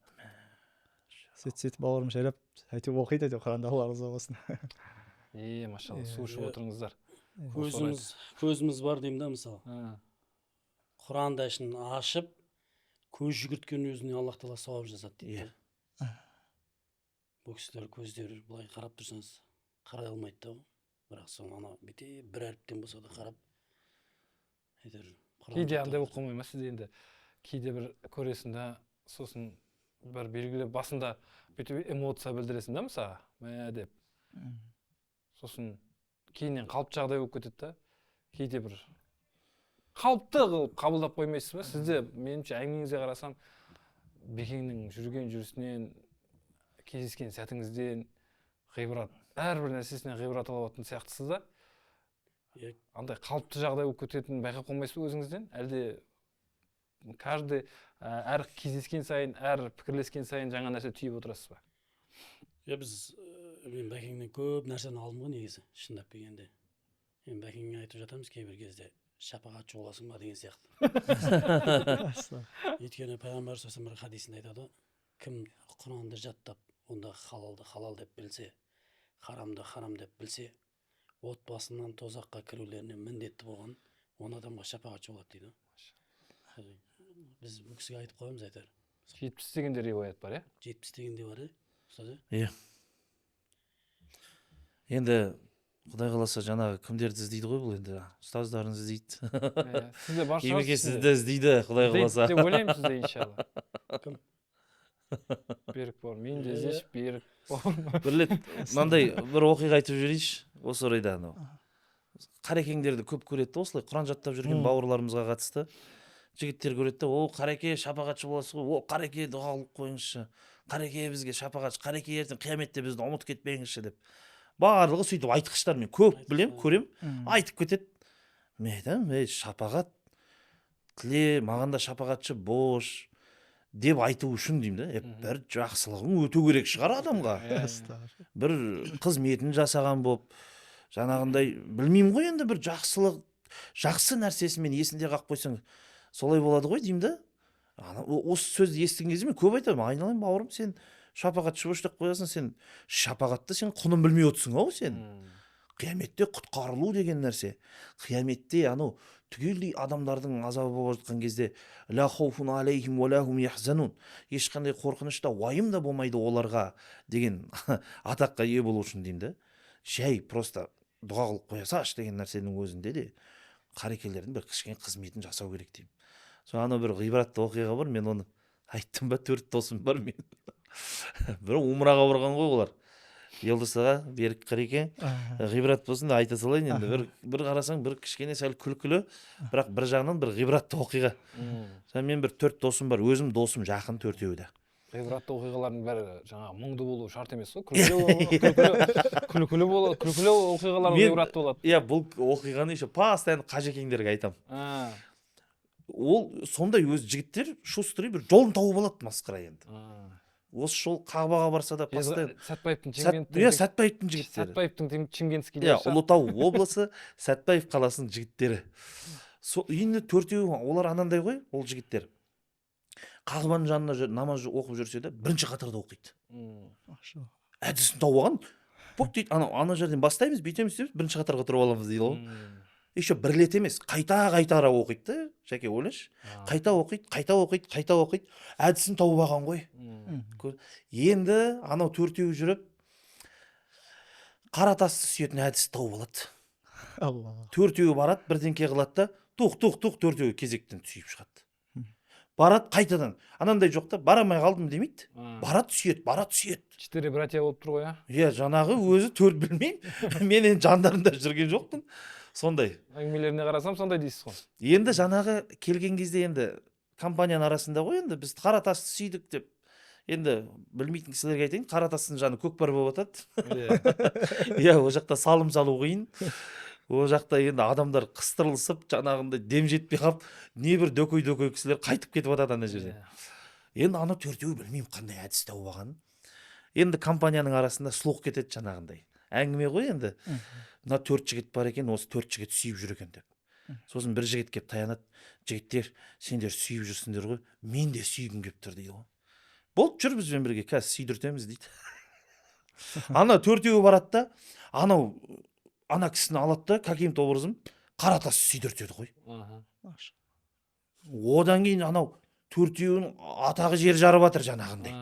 Сөйтіп бауырым жайлап әйтеуір оқиды әйтеуір Құранды, Алла разы болсын. Машалла, су ішіп отырыңыздар. Көзіміз бар деймін да, мысалы. Құранды ішін ашып, көз жүгірткен өзіне Аллах тағала сауап жазады дейді. Бұл кісілер көздері былай қарап тұрсаңыз қарай алмайды да, бірақ соны ана бүйтіп бір әріптен болса да қарап әйтеуір. Кейде андай болып қалмай ма сізде енді? Кейде бір көресің да, сосын бір белгілі басында бүйтіп эмоция білдіресің да, мысалы, мә деп. Сосын кейіннен қалыпты жағдай болып кетеді да. Кейде бір қалыпты қылып қабылдап қоймайсыз ба? Сізде, меніңше, әңгімеңізге қарасам, Бекеңнің жүрген жүрісінен, кездескен сәтіңізден ғибрат, әрбір нәрсесінен ғибрат алып алатын сияқтысыз да. Андай қалыпты жағдай болып кететінін байқап қалмайсыз ба өзіңізден? Әлде каждый әр кездескен сайын, әр пікірлескен сайын жаңа нәрсе түйіп отырасыз ба? Иә, біз мен Бәкеңнен көп нәрсені алдым ғой негізі, шындап келгенде. Мен Бәкеңе айтып жатамыз кейбір кезде, шапағатшы боласың ба деген сияқты. Өйткені пайғамбар саллаллаху бір хадисінде айтады, кім Құранды жаттап, онда халалды халал деп білсе, харамды харам деп білсе, отбасынан тозаққа кірулеріне міндетті болған 10 адамға шапағатшы болады дейді. Біз бұл кісіге айтып қоямыз әйтеуір. 70 деген де риуаят бар, иә? 70 деген де бар, иә, ұстаз, иә? Енді Құдай қаласа, жаңағы кімдерді іздейді ғой бұл енді, ұстаздарын іздейді. Сізде бар шығар. Емеке сізді іздейді, Құдай қаласа. Деп ойлаймын сізде, иншалла. Кім? Берік бауырым, мен де іздеші, Берік бауырым. Бір рет мынандай бір оқиға айтып жіберейінші осы орайда. Анау қарекеңдерді көп көреді да, осылай Құран жаттап жүрген бауырларымызға қатысты жігіттер көреді да, о қареке шапағатшы боласыз ғой, о қареке дұға қылып қойыңызшы, қареке бізге шапағатшы, қареке ертең қияметте бізді ұмытып кетпеңізші деп. Барлығы сөйтіп айтқыштар, мен көп білем, көрем, айтып кетеді. Мен айтамын, ей, шапағат тіле, маған да шапағатшы бош деп айту үшін деймін да, бір жақсылығың өту керек шығар адамға. Бір қызметін жасаған болып, жаңағындай білмеймін ғой енді, бір жақсылық, жақсы нәрсесімен есінде қалып қойсаң, солай болады ғой деймін да. Осы сөзді естіген кезде мен көп айтамын, айналайын бауырым, сен шапағатшы бош деп қоясың, сен шапағатты сен құнын білмей отырсың ау сен. Қияметте құтқарылу деген нәрсе, қияметте анау түгелдей адамдардың азабы болып жатқан кезде ла хауфун алейхим уа ла хум яхзанун, ешқандай қорқыныш та уайым да болмайды оларға деген атаққа ие болу үшін деймін да. Жай просто дұға қылып қоя салшы деген нәрсенің өзінде де қарекелердің бір кішкене қызметін жасау керек деймін. Сол анау бір ғибратты оқиға бар, мен оны айттым ба, 4 досым бар мен. Бір умраға барған ғой олар. Елдос аға, Берік қареке, ғибрат болсын да айта салайын енді. Бір қарасаң бір кішкене сәл күлкілі, бірақ бір жағынан бір ғибратты оқиға. Мен бір 4 досым бар, өзім досым жақын төртеуі де. Ғибратты оқиғалардың бәрі жаңағы мұңды болу шарт емес қой. Күлкілі болады, күлкілі оқиғалар ғибратты болады. Иә, бұл оқиғаны еще постоянно қажекеңдерге айтамын. Ол сондай өз жігіттер шустрый бір жолын тауып алады масқара енді. Осы жол Қағбаға барса да постоянно Сәтбаевтың Шымкенттің, иә, Сәтбаевтың жігіттері. Сәтбаевтың Шымкентскийлері. Иә, Ұлытау облысы Сәтбаев қаласының жігіттері. Сол енді төртеуі олар анандай ғой, ол жігіттер. Қағбаның жанында намаз оқып жүрсе де бірінші қатарда оқиды. Әдісін тауып алған. Боп дейді, ана жерден бастаймыз, бүйтеміз деп бірінші қатарға тұрып аламыз дейді ғой. Еще бір рет емес, қайта-қайта оқиды да, Жәке ойлашы. Қайта оқиды, қайта оқиды, қайта оқиды. Әдісін тауып алған ғой. Енді анау төртеуі жүріп қара тасты сүйетін әдіс тауып алады. Алла. Төртеуі барады, бірдеңке қылады да, Туқ туқ туқ төртеуі кезектен сүйіп шығады. Барады қайтадан. Анандай жоқ та, бара алмай қалдым демейді. Барады сүйеді, барады сүйеді. 4 братья болып тұр ғой, а? Иә, жаңағы өзі 4 білмеймін. Мен енді жандарында жүрген жоқпын. Сондай. Әңгімелеріне қарасам сондай дейсіз ғой. Енді жаңағы келген кезде енді компанияның арасында ғой, енді біз қара тасты сүйдік деп. Енді білмейтін кісілерге айтайын, қара тастың жаны көкпар болып жатады. Иә, ол жақта салым салу қиын. Ол жақта енді адамдар қыстырылысып, жаңағындай дем жетпей қалып, небір дөкей-дөкей кісілер қайтып кетіп жатады ана жерде. Енді ана төртеуі білмеймін қандай әдіс тауып алғанын. Енді компанияның арасында слух кетеді жаңағындай. Әңгіме ғой енді. Мына 4 жігіт бар екен, осы 4 жігіт сүйіп жүр екен деп. Сосын бір жігіт келіп таянады. Жігіттер, сендер сүйіп жүрсіңдер ғой, мен де сүйгім келіп тұр дейді ғой. Болды, жүр бізбен бірге, қазір сүйдіртеміз дейді. Ана төртеуі барады да, анау ана кісіні алады да, каким-то образом қара тас сүйдіртеді ғой. Одан кейін анау төртеуінің атағы жер жарып жатыр жаңағындай.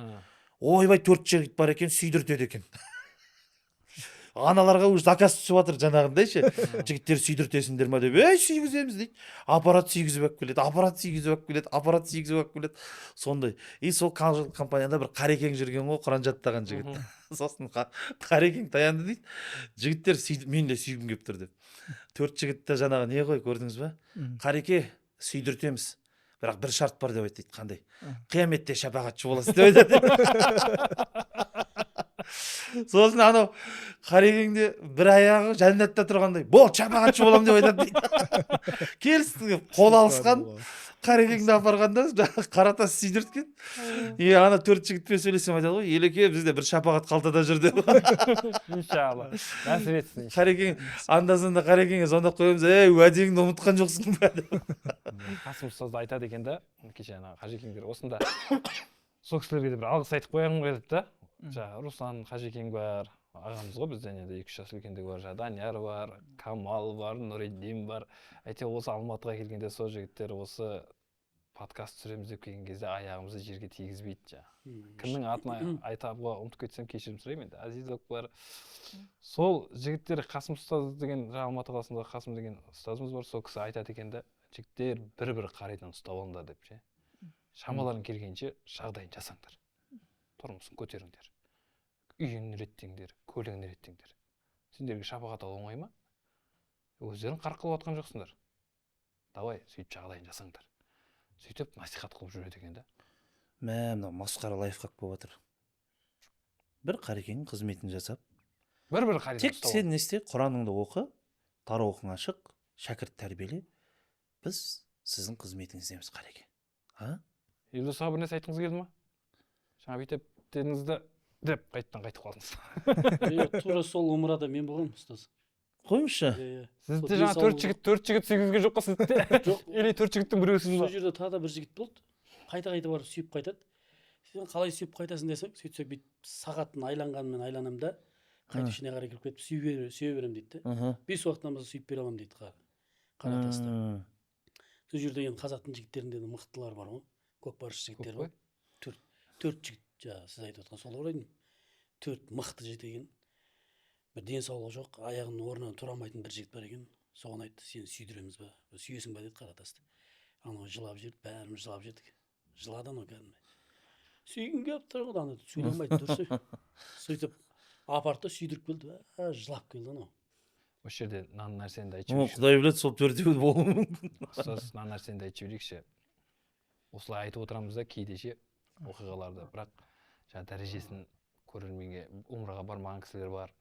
Ойбай, 4 жігіт бар екен, сүйдіртеді екен. Аналарға уже заказ түсіп жатыр жаңағындай ше. Жігіттер сүйдіртесіңдер ма деп, ей сүйгіземіз дейді. Аппарат сүйгізіп алып келеді, аппарат сүйгізіп алып келеді, аппарат сүйгізіп алып келеді. Сондай. И сол компанияда бір қарекең жүрген ғой, Құран жаттаған жігіт. Сосын қарекең таянды дейді. Жігіттер мен де сүйгім келіп тұр деп. 4 жігіт те жаңағы не ғой, көрдіңіз ба? Қареке сүйдіртеміз. Бірақ бір шарт бар деп айтты дейді. Қандай? Қияметте шапағатшы боласыз деп айтады. Сосын анау қарекеңде бір аяғы жәннатта тұрғандай, бол шапағатшы боламын деп айтады дейді. Келістік, қол алысқан, қарекеңді апарғанда қара тас сүйдірткен. И ана 4 жігітпен сөйлесем айтады ғой, елеке бізде бір шапағат қалтада жүр деп. Иншалла. Нәсіп етсін. Қарекең анда-санда қарекеңе звондап қоямыз, ей уәдеңді ұмытқан жоқсың ба деп. Қасым ұстаз да айтады екен да, кеше ана қажекеңдер осында сол кісілерге де бір алғыс айтып қоярым келді да. Жаңа Руслан қажекең бар, ағамыз ғой бізден енді 2-3 жас үлкендігі бар, жаңа Данияр бар, Камал бар, Нұриддин бар. Әйтеуір осы Алматыға келгенде сол жігіттер осы подкаст түсіреміз деп келген кезде аяғымызды жерге тигізбейді жаңа. Кімнің атын айтуға ұмытып кетсем кешірім сұраймын енді. Азизов бар. Сол жігіттер Қасым ұстаз деген, жаңа Алматы қаласында Қасым деген ұстазымыз бар, сол кісі айтады екен да, жігіттер бір-бір қаридан ұстап алыңдар деп ше. Шамаларың келгенше жағдайын жасаңдар. Тұрмысын көтеріңдер. Үйін реттеңдер, көлігін реттеңдер. Сендерге шапағат алу оңай ма? Өздерің қарқ қылып жатқан жоқсыңдар. Давай, сөйтіп жағдайын жасаңдар. Сөйтіп насихат қылып жүреді екен да. Мә, мынау масқара лайфхак болып жатыр. Бір қарекеңнің қызметін жасап, бір-бір қаридан тек ұстап сен не істе, Құраныңды оқы, тарауқың ашық, шәкірт тәрбиеле. Біз сіздің қызметіңіздеміз, қареке. А? Елдос аға, бір нәрсе айтқыңыз келді ма? Жаңа бүйтіп дедіңіз де деп қайтадан қайтып қалдыңыз. Тура сол умрада мен болғанмын, ұстаз. Қойыңызшы. Сізде жаңа 4 жігіт сүйгізген жоқ қой сізде? Жоқ. Или 4 жігіттің біреусіз ба? Сол жерде тағы да бір жігіт болды. Қайта-қайта барып сүйіп қайтады. Сен қалай сүйіп қайтасың десең, сөйтсек бүйтіп сағатын айланғанымен айланамын да, қайтып ішіне қарай кіріп кетіп сүйе беремін дейді да. 5 уақыт намазда сүйіп бере аламын дейді қара таста. Сол жерде енді қазақтың жігіттерінде де мықтылар бар ғой, көкпаршы жігіттер бар. 4 жігіт, жаңа сіз айтып отқан солар ғой. 4 мықты жігіт екен. Бір денсаулығы жоқ, аяғының орнынан тұра алмайтын бір жігіт бар екен. Соған айтты, сені сүйдіреміз ба? Сүйесің ба деді қара тасты. Анау жылап жіберді, бәріміз жылап жібердік. Жылады анау кәдімгі. Сүйгім келіп тұр ғой, ана сөйлей алмайды дұрыс. Сөйтіп апарды сүйдіріп келді, жылап келді анау. Осы жерде мына нәрсені де айтып жіберейікші. Құдай біледі, сол төртеуі болуы мүмкін. Ұстаз, мына нәрсені де айтып жіберейікші. Осылай айтып отырамыз да кейде ше оқиғаларды, бірақ жаңа дәрежесін көрерменге, умраға бармаған кісілер бар,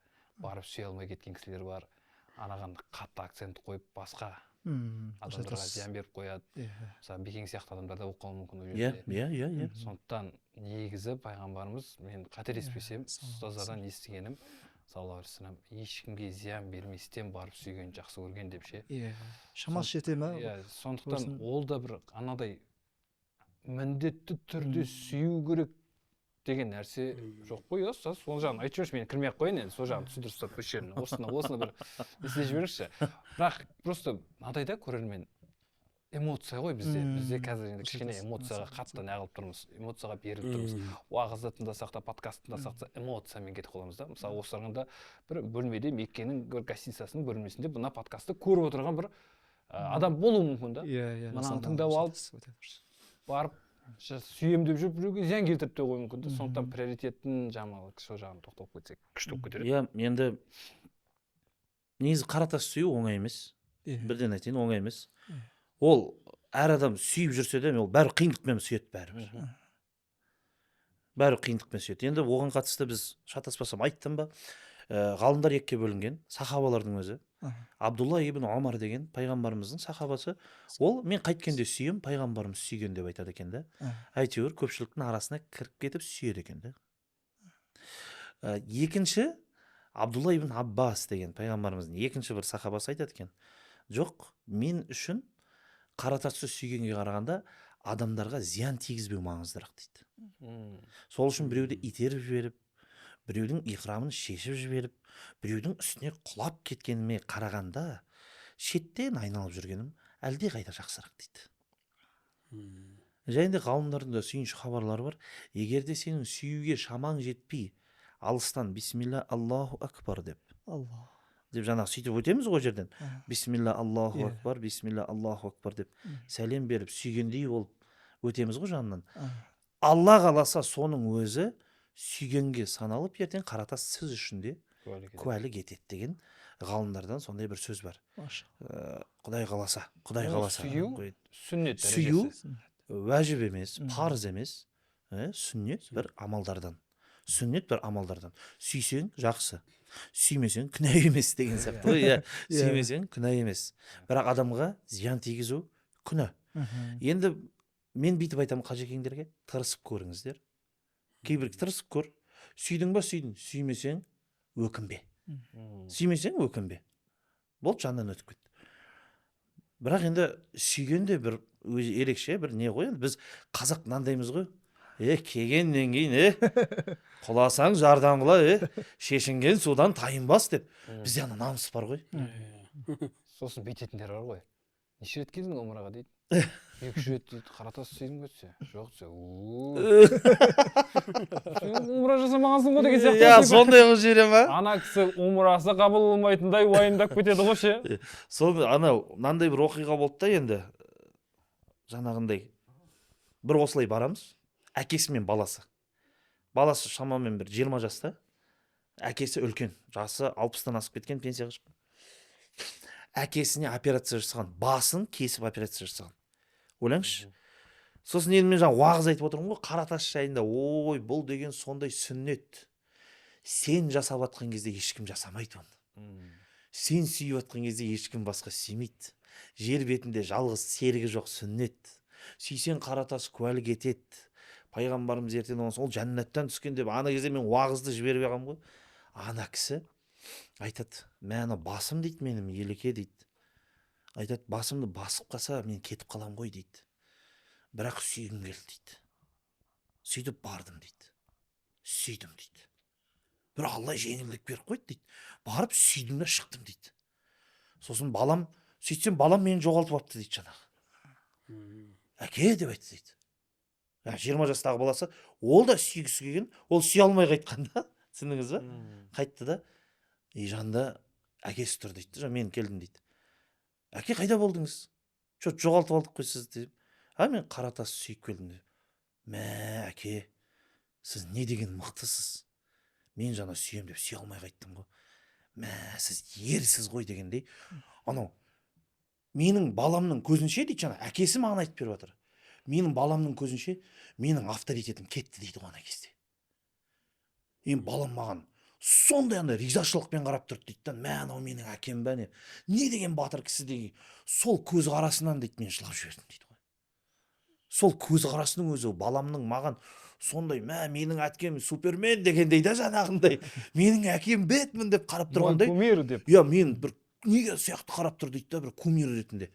барып сүйе алмай кеткен кісілер бар, анаған қатты акцент қойып басқа адамдарға зиян беріп қояды. Мысалы Бекең сияқты адамдар да болып қалуы мүмкін ол жерде. Иә. Сондықтан негізі пайғамбарымыз, мен қателеспесем, ұстаздардан естігенім, саллаллаху алейхи вассалам, ешкімге зиян берместен барып сүйген жақсы көрген деп ше. Иә. Шамасы жете ме? Иә, сондықтан ол да бір анадай міндетті түрде сүю керек деген нәрсе жоқ қой, ұстаз. Сол жағын айтып жіберші, мен кірмей ақ қояйын енді, сол жағын түсіндіріп тастап осы жерін, осыны бір істеп жіберіңізші. Бірақ просто мынадай да көрермен, эмоция ғой бізде. Бізде қазір енді кішкене эмоцияға қатты неғылып тұрмыз, эмоцияға беріліп тұрмыз. Уағызды тыңдасақ та, подкаст тыңдасақ та эмоциямен кетіп қаламыз да. Мысалы осыларында бір бөлмеде, Меккенің бір гостиницасының бөлмесінде мына подкастты көріп отырған бір адам болуы мүмкін да. Иә, иә. Мынаны тыңдап алып барып сүйем деп жүріп біреуге зиян келтіріп те қоюы мүмкін да. Сондықтан приоритеттің жамалы сол жағын тоқталып кетсек күшті болып кетер еді. Иә, енді негізі қара тас сүю оңай емес. Бірден айтайын, оңай емес. Ол әр адам сүйіп жүрсе де, ол бәрі қиындықпен сүйеді бәрібір. Бәрі қиындықпен сүйеді. Енді оған қатысты біз шатаспасам айттым ба, ғалымдар екіге бөлінген, сахабалардың өзі. Абдулла ибн Омар деген пайғамбарымыздың сахабасы, ол мен қайткенде сүйем, пайғамбарымыз сүйген деп айтады екен да. Әйтеуір көпшіліктің арасына кіріп кетіп сүйеді екен да. Екінші Абдулла ибн Аббас деген пайғамбарымыздың екінші бір сахабасы айтады екен. Жоқ, мен үшін қара тасты сүйгенге қарағанда адамдарға зиян тигізбеу маңыздырақ дейді. Сол үшін біреуді итеріп жіберіп, біреудің ихрамын шешіп жіберіп, біреудің үстіне құлап кеткеніме қарағанда шеттен айналып жүргенім әлде қайда жақсырақ дейді. Және де ғалымдардың да сүйінші хабарлары бар. Егер де сенің сүюге шамаң жетпей, алыстан бисмилля Аллаху акбар деп. Аллах деп жаңағы сөйтіп өтеміз ғой жерден. Бисмилля Аллаху акбар, бисмилля Аллаху акбар деп сәлем беріп сүйгендей болып өтеміз ғой жанынан. Алла қаласа соның өзі сүйгенге саналып ертең қара тас сіз үшін де куәлік етеді деген ғалымдардан сондай бір сөз бар. Құдай қаласа, Құдай қаласа. Сүю сүннет дәрежесі. Сүю уәжіп емес, парыз емес, сүннет бір амалдардан. Сүннет бір амалдардан. Сүйсең жақсы, сүймесең күнә емес деген сияқты ғой. Иә, сүймесең күнә емес. Бірақ адамға зиян тигізу күнә. Енді мен бүйтіп айтамын қажекеңдерге, тырысып көріңіздер. Кейбір тырысып көр. Сүйдің ба, сүйдің. Сүймесең өкінбе. Сүймесең өкінбе. Болды, жанынан өтіп кетті. Бірақ енді сүйгенде бір өзі ерекше бір не ғой енді, біз қазақ мынандаймыз ғой. Келгеннен кейін, құласаң жардан құла, шешінген судан тайынбас деп. Бізде ана намыс бар ғой. Сосын бүйтетіндер бар ғой. Неше рет келдің омраға дейді. 2-3 рет дейді, қара тас сүйдің бе десе. Жоқ десе. Сен умра жасамағансың ғой деген сияқты. Иә, сондай қылып жібере ма? Ана кісі умрасы қабыл болмайтындай уайымдап кетеді ғой ше. Сол анау мынандай бір оқиға болды да енді. Жаңағындай бір осылай барамыз. Әкесі мен баласы. Баласы шамамен бір 20 жаста. Әкесі үлкен, жасы 60-тан асып кеткен, пенсияға шыққан. Әкесіне операция жасаған, басын кесіп операция жасаған. Ойлаңызшы. Сосын енді мен жаңа уағыз айтып отырмын ғой, қара тас жайында. Ой, бұл деген сондай сүннет. Сен жасап атқан кезде ешкім жасамайды оны. Сен сүйіп атқан кезде ешкім басқа сүймейді. Жер бетінде жалғыз серігі жоқ сүннет. Сүйсең қара тас куәлік етеді. Пайғамбарымыз ертең ол жәннаттан түскен деп ана кезде мен уағызды жіберіп алғанмын ғой. Ана кісі айтады, мә ана басым дейді менің елеке дейді. Айтады, басымды басып қалса мен кетіп қалам ғой дейді. Бірақ сүйгім келді дейді. Сөйтіп бардым дейді. Сүйдім дейді. Бір Алла жеңілдік беріп қойды дейді. Барып сүйдім де шықтым дейді. Сосын балам, сөйтсем балам мені жоғалтып алыпты дейді жаңағы. Әке деп айтты дейді. 20 жастағы баласы, ол да сүйгісі келген, ол сүйе алмай қайтқан да, түсіндіңіз ба? Қайтты да, и жанында әкесі тұр дейді, мен келдім дейді. Әке қайда болдыңыз? Чё, жоғалтып алдық қой сізді деп. А мен қара тас сүйіп келдім деп. Мә, әке, сіз не деген мықтысыз? Мен жаңа сүйем деп сүйе алмай қайттым ғой. Мә, сіз ерсіз ғой дегендей. Анау, менің баламның көзінше дейді, жаңа әкесі маған айтып беріп жатыр. Менің баламның көзінше менің авторитетім кетті дейді ғой ана кезде. Енді балам маған сондай андай ризашылықпен қарап тұрды дейді да, мә анау менің әкем бә не, не деген батыр кісі деген. Сол көз қарасынан дейді мен жылап жібердім дейді ғой. Сол көз қарасының өзі баламның маған сондай, мә менің әкем супермен дегендей да, жаңағындай менің әкем Бэтмен деп қарап тұрғандай. Кумир деп. Иә, мен бір неге сияқты қарап тұр дейді да, бір кумир ретінде.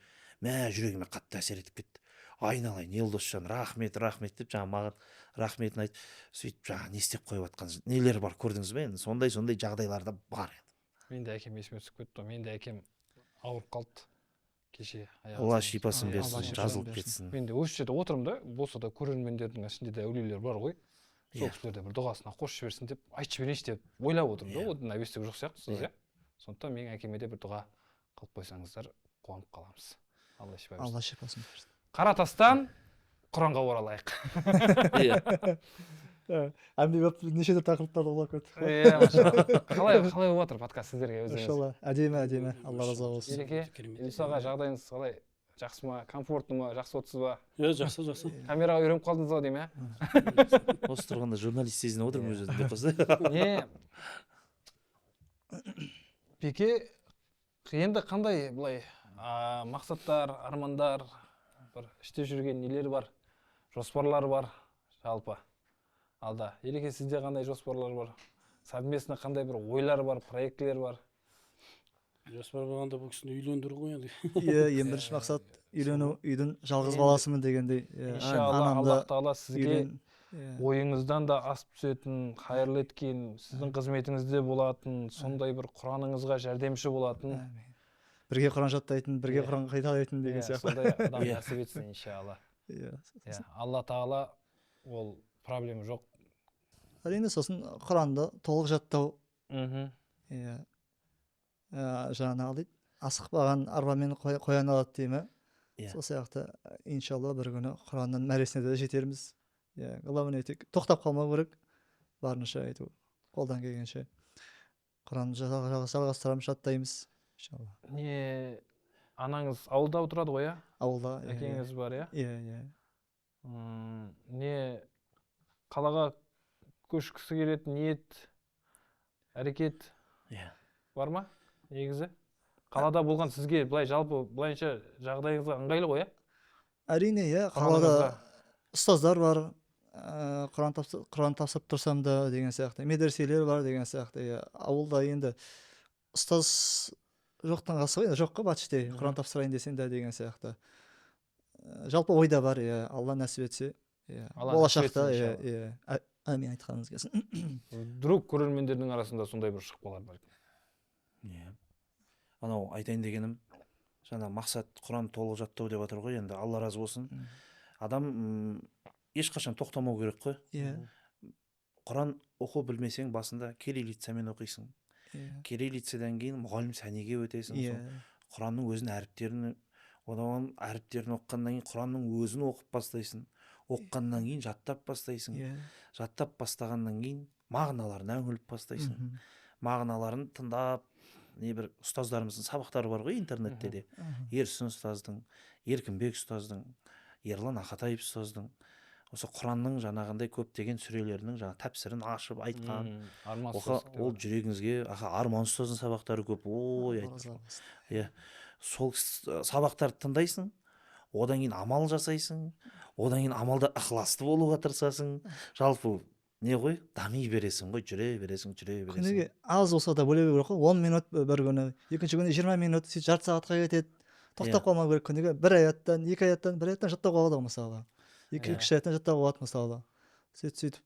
Мә, жүрегіме қатты әсер етіп кетті. Айналайын, Елдосжан, рахмет, рахмет деп жаңа маған рахметін айтып, сөйтіп жаңа не істеп қойып жатқан нелер бар, көрдіңіз бе енді, сондай жағдайлар да бар енді. Мен де әкем есіме түсіп кетті, мен де әкем ауырып қалды кеше. Алла шипасын берсін, жазылып кетсін. Мен де осы жерде отырмын да, болса да көрермендердің ішінде де әулиелер бар ғой. Сол кісілер де бір дұғасына қосып жіберсін деп, айтып жіберейінші деп ойлап отырмын да, одан әбестік жоқ сияқтысыз, иә. Сондықтан менің әкеме де бір дұға қылып қойсаңыздар, қуанып қаламыз. Алла шипа берсін. Алла шипасын берсін. Қара тастан Құранға оралайық. Иә. Әмбебап неше түрлі тақырыптарды қозғап кеттік қой. Иә, машалла. Қалай болып жатыр подкаст сіздерге өзіңіз? Машалла, әдемі, әдемі. Алла разы болсын. Ереке, Керемет. Елдос аға, жағдайыңыз қалай? Жақсы ма? Комфортты ма? Жақсы отырсыз ба? Иә, жақсы, жақсы. Камераға үйреніп қалдыңыз ау деймін, Осы тұрғанда журналист сезініп отырмын Иә. өз өзімді деп қойса. ә? Не? Беке, енді қандай былай мақсаттар, армандар, бір іште жүрген нелер бар, жоспарлар бар жалпы алда? Ереке, сізде қандай жоспарлар бар? Совместно қандай бір ойлар бар, проектілер бар? Жоспар болғанда бұл кісіні үйлендіру ғой енді. Иә, ең бірінші мақсат үйлену, үйдің жалғыз Енді баласымын дегендей. Иә, Иншалла, анамды Аллах тағала сізге үйлен. Иә. ойыңыздан да асып түсетін, қайырлы еткен, сіздің қызметіңізде болатын, сондай бір Құраныңызға жәрдемші болатын. Әмин. Бірге Құран жаттайтын, бірге Иә. Құран қайталайтын деген Иә, сияқты. сондай адам Иә. нәсіп етсін, иншалла. Иә. Иә, Алла тағала ол проблема жоқ. Әрине, сосын Құранды толық жаттау. Мхм. Иә. Жаңағы дейді, асықпаған арбамен қоян алады дей ме? Иә. Сол сияқты, иншалла, бір күні Құранның мәресіне де жетерміз. Иә, главное тек тоқтап қалмау керек. Барынша айту, қолдан келгенше. Құранды жалғастырамыз, жаттаймыз. Иншалла. Не, анаңыз ауылда отырады ғой, иә? Ауылда. Иә, Әкеңіз бар, иә? Иә, иә. Не, қалаға көшкісі келетін ниет, әрекет Иә. бар ма негізі? Қалада болған сізге былай жалпы былайынша жағдайыңызға ыңғайлы ғой, иә? Әрине, иә, қалада ұстаздар бар, Құран тапсырып тұрсам да деген сияқты, медреселер бар деген сияқты, иә. Ауылда енді ұстаз жоқтың қасы ғой, енді жоқ қой почти, Құран тапсырайын десең де деген сияқты. Жалпы ойда бар, иә, Алла нәсіп етсе, иә. Алла нәсіп Болашақта, етсін, иә, иә. Әмин, айтқаныңыз келсін. Вдруг көрермендердің арасында сондай бір шығып қалар бәлкім. Иә. Анау айтайын дегенім, жаңа мақсат Құран толық жаттау деп жатыр ғой, енді Алла разы болсын. Адам ешқашан тоқтамау керек қой. Иә. Құран оқу білмесең басында кириллицамен оқисың. Иә. Кириллицадан кейін мұғалім сәнеге өтесің. Иә. Құранның өзінің әріптерін, одан әріптерін оқығаннан кейін Құранның өзін оқып бастайсың. Оқығаннан кейін жаттап бастайсың. Иә. Жаттап бастағаннан кейін мағыналарына үңіліп бастайсың. Мағыналарын тыңдап, не бір ұстаздарымыздың сабақтары бар ғой интернетте де. Ерсін ұстаздың, Еркінбек ұстаздың, Ерлан Ақатаев ұстаздың осы Құранның жаңағындай көптеген сүрелерінің жаңа тәпсірін ашып айтқан. Арман Оқа, ұстаз ол жүрегіңізге, аха, Арман ұстаздың сабақтары көп. Ой, иә. Сол сабақтарды тыңдайсың, одан кейін амал жасайсың, одан кейін амалда ықыласты болуға тырысасың. Жалпы не ғой, дами бересің ғой, жүре бересің, жүре бересің. Күніге аз болса да бөле беру керек қой. 10 минут бір күні, екінші күні 20 минут, сөйтіп жарты сағатқа кетеді. Тоқтап қалмау керек. Күніге бір аяттан, екі аяттан, бір аяттан жаттауға болады ғой мысалы. Екі үш аяттан жаттауға болады мысалы. Сөйтіп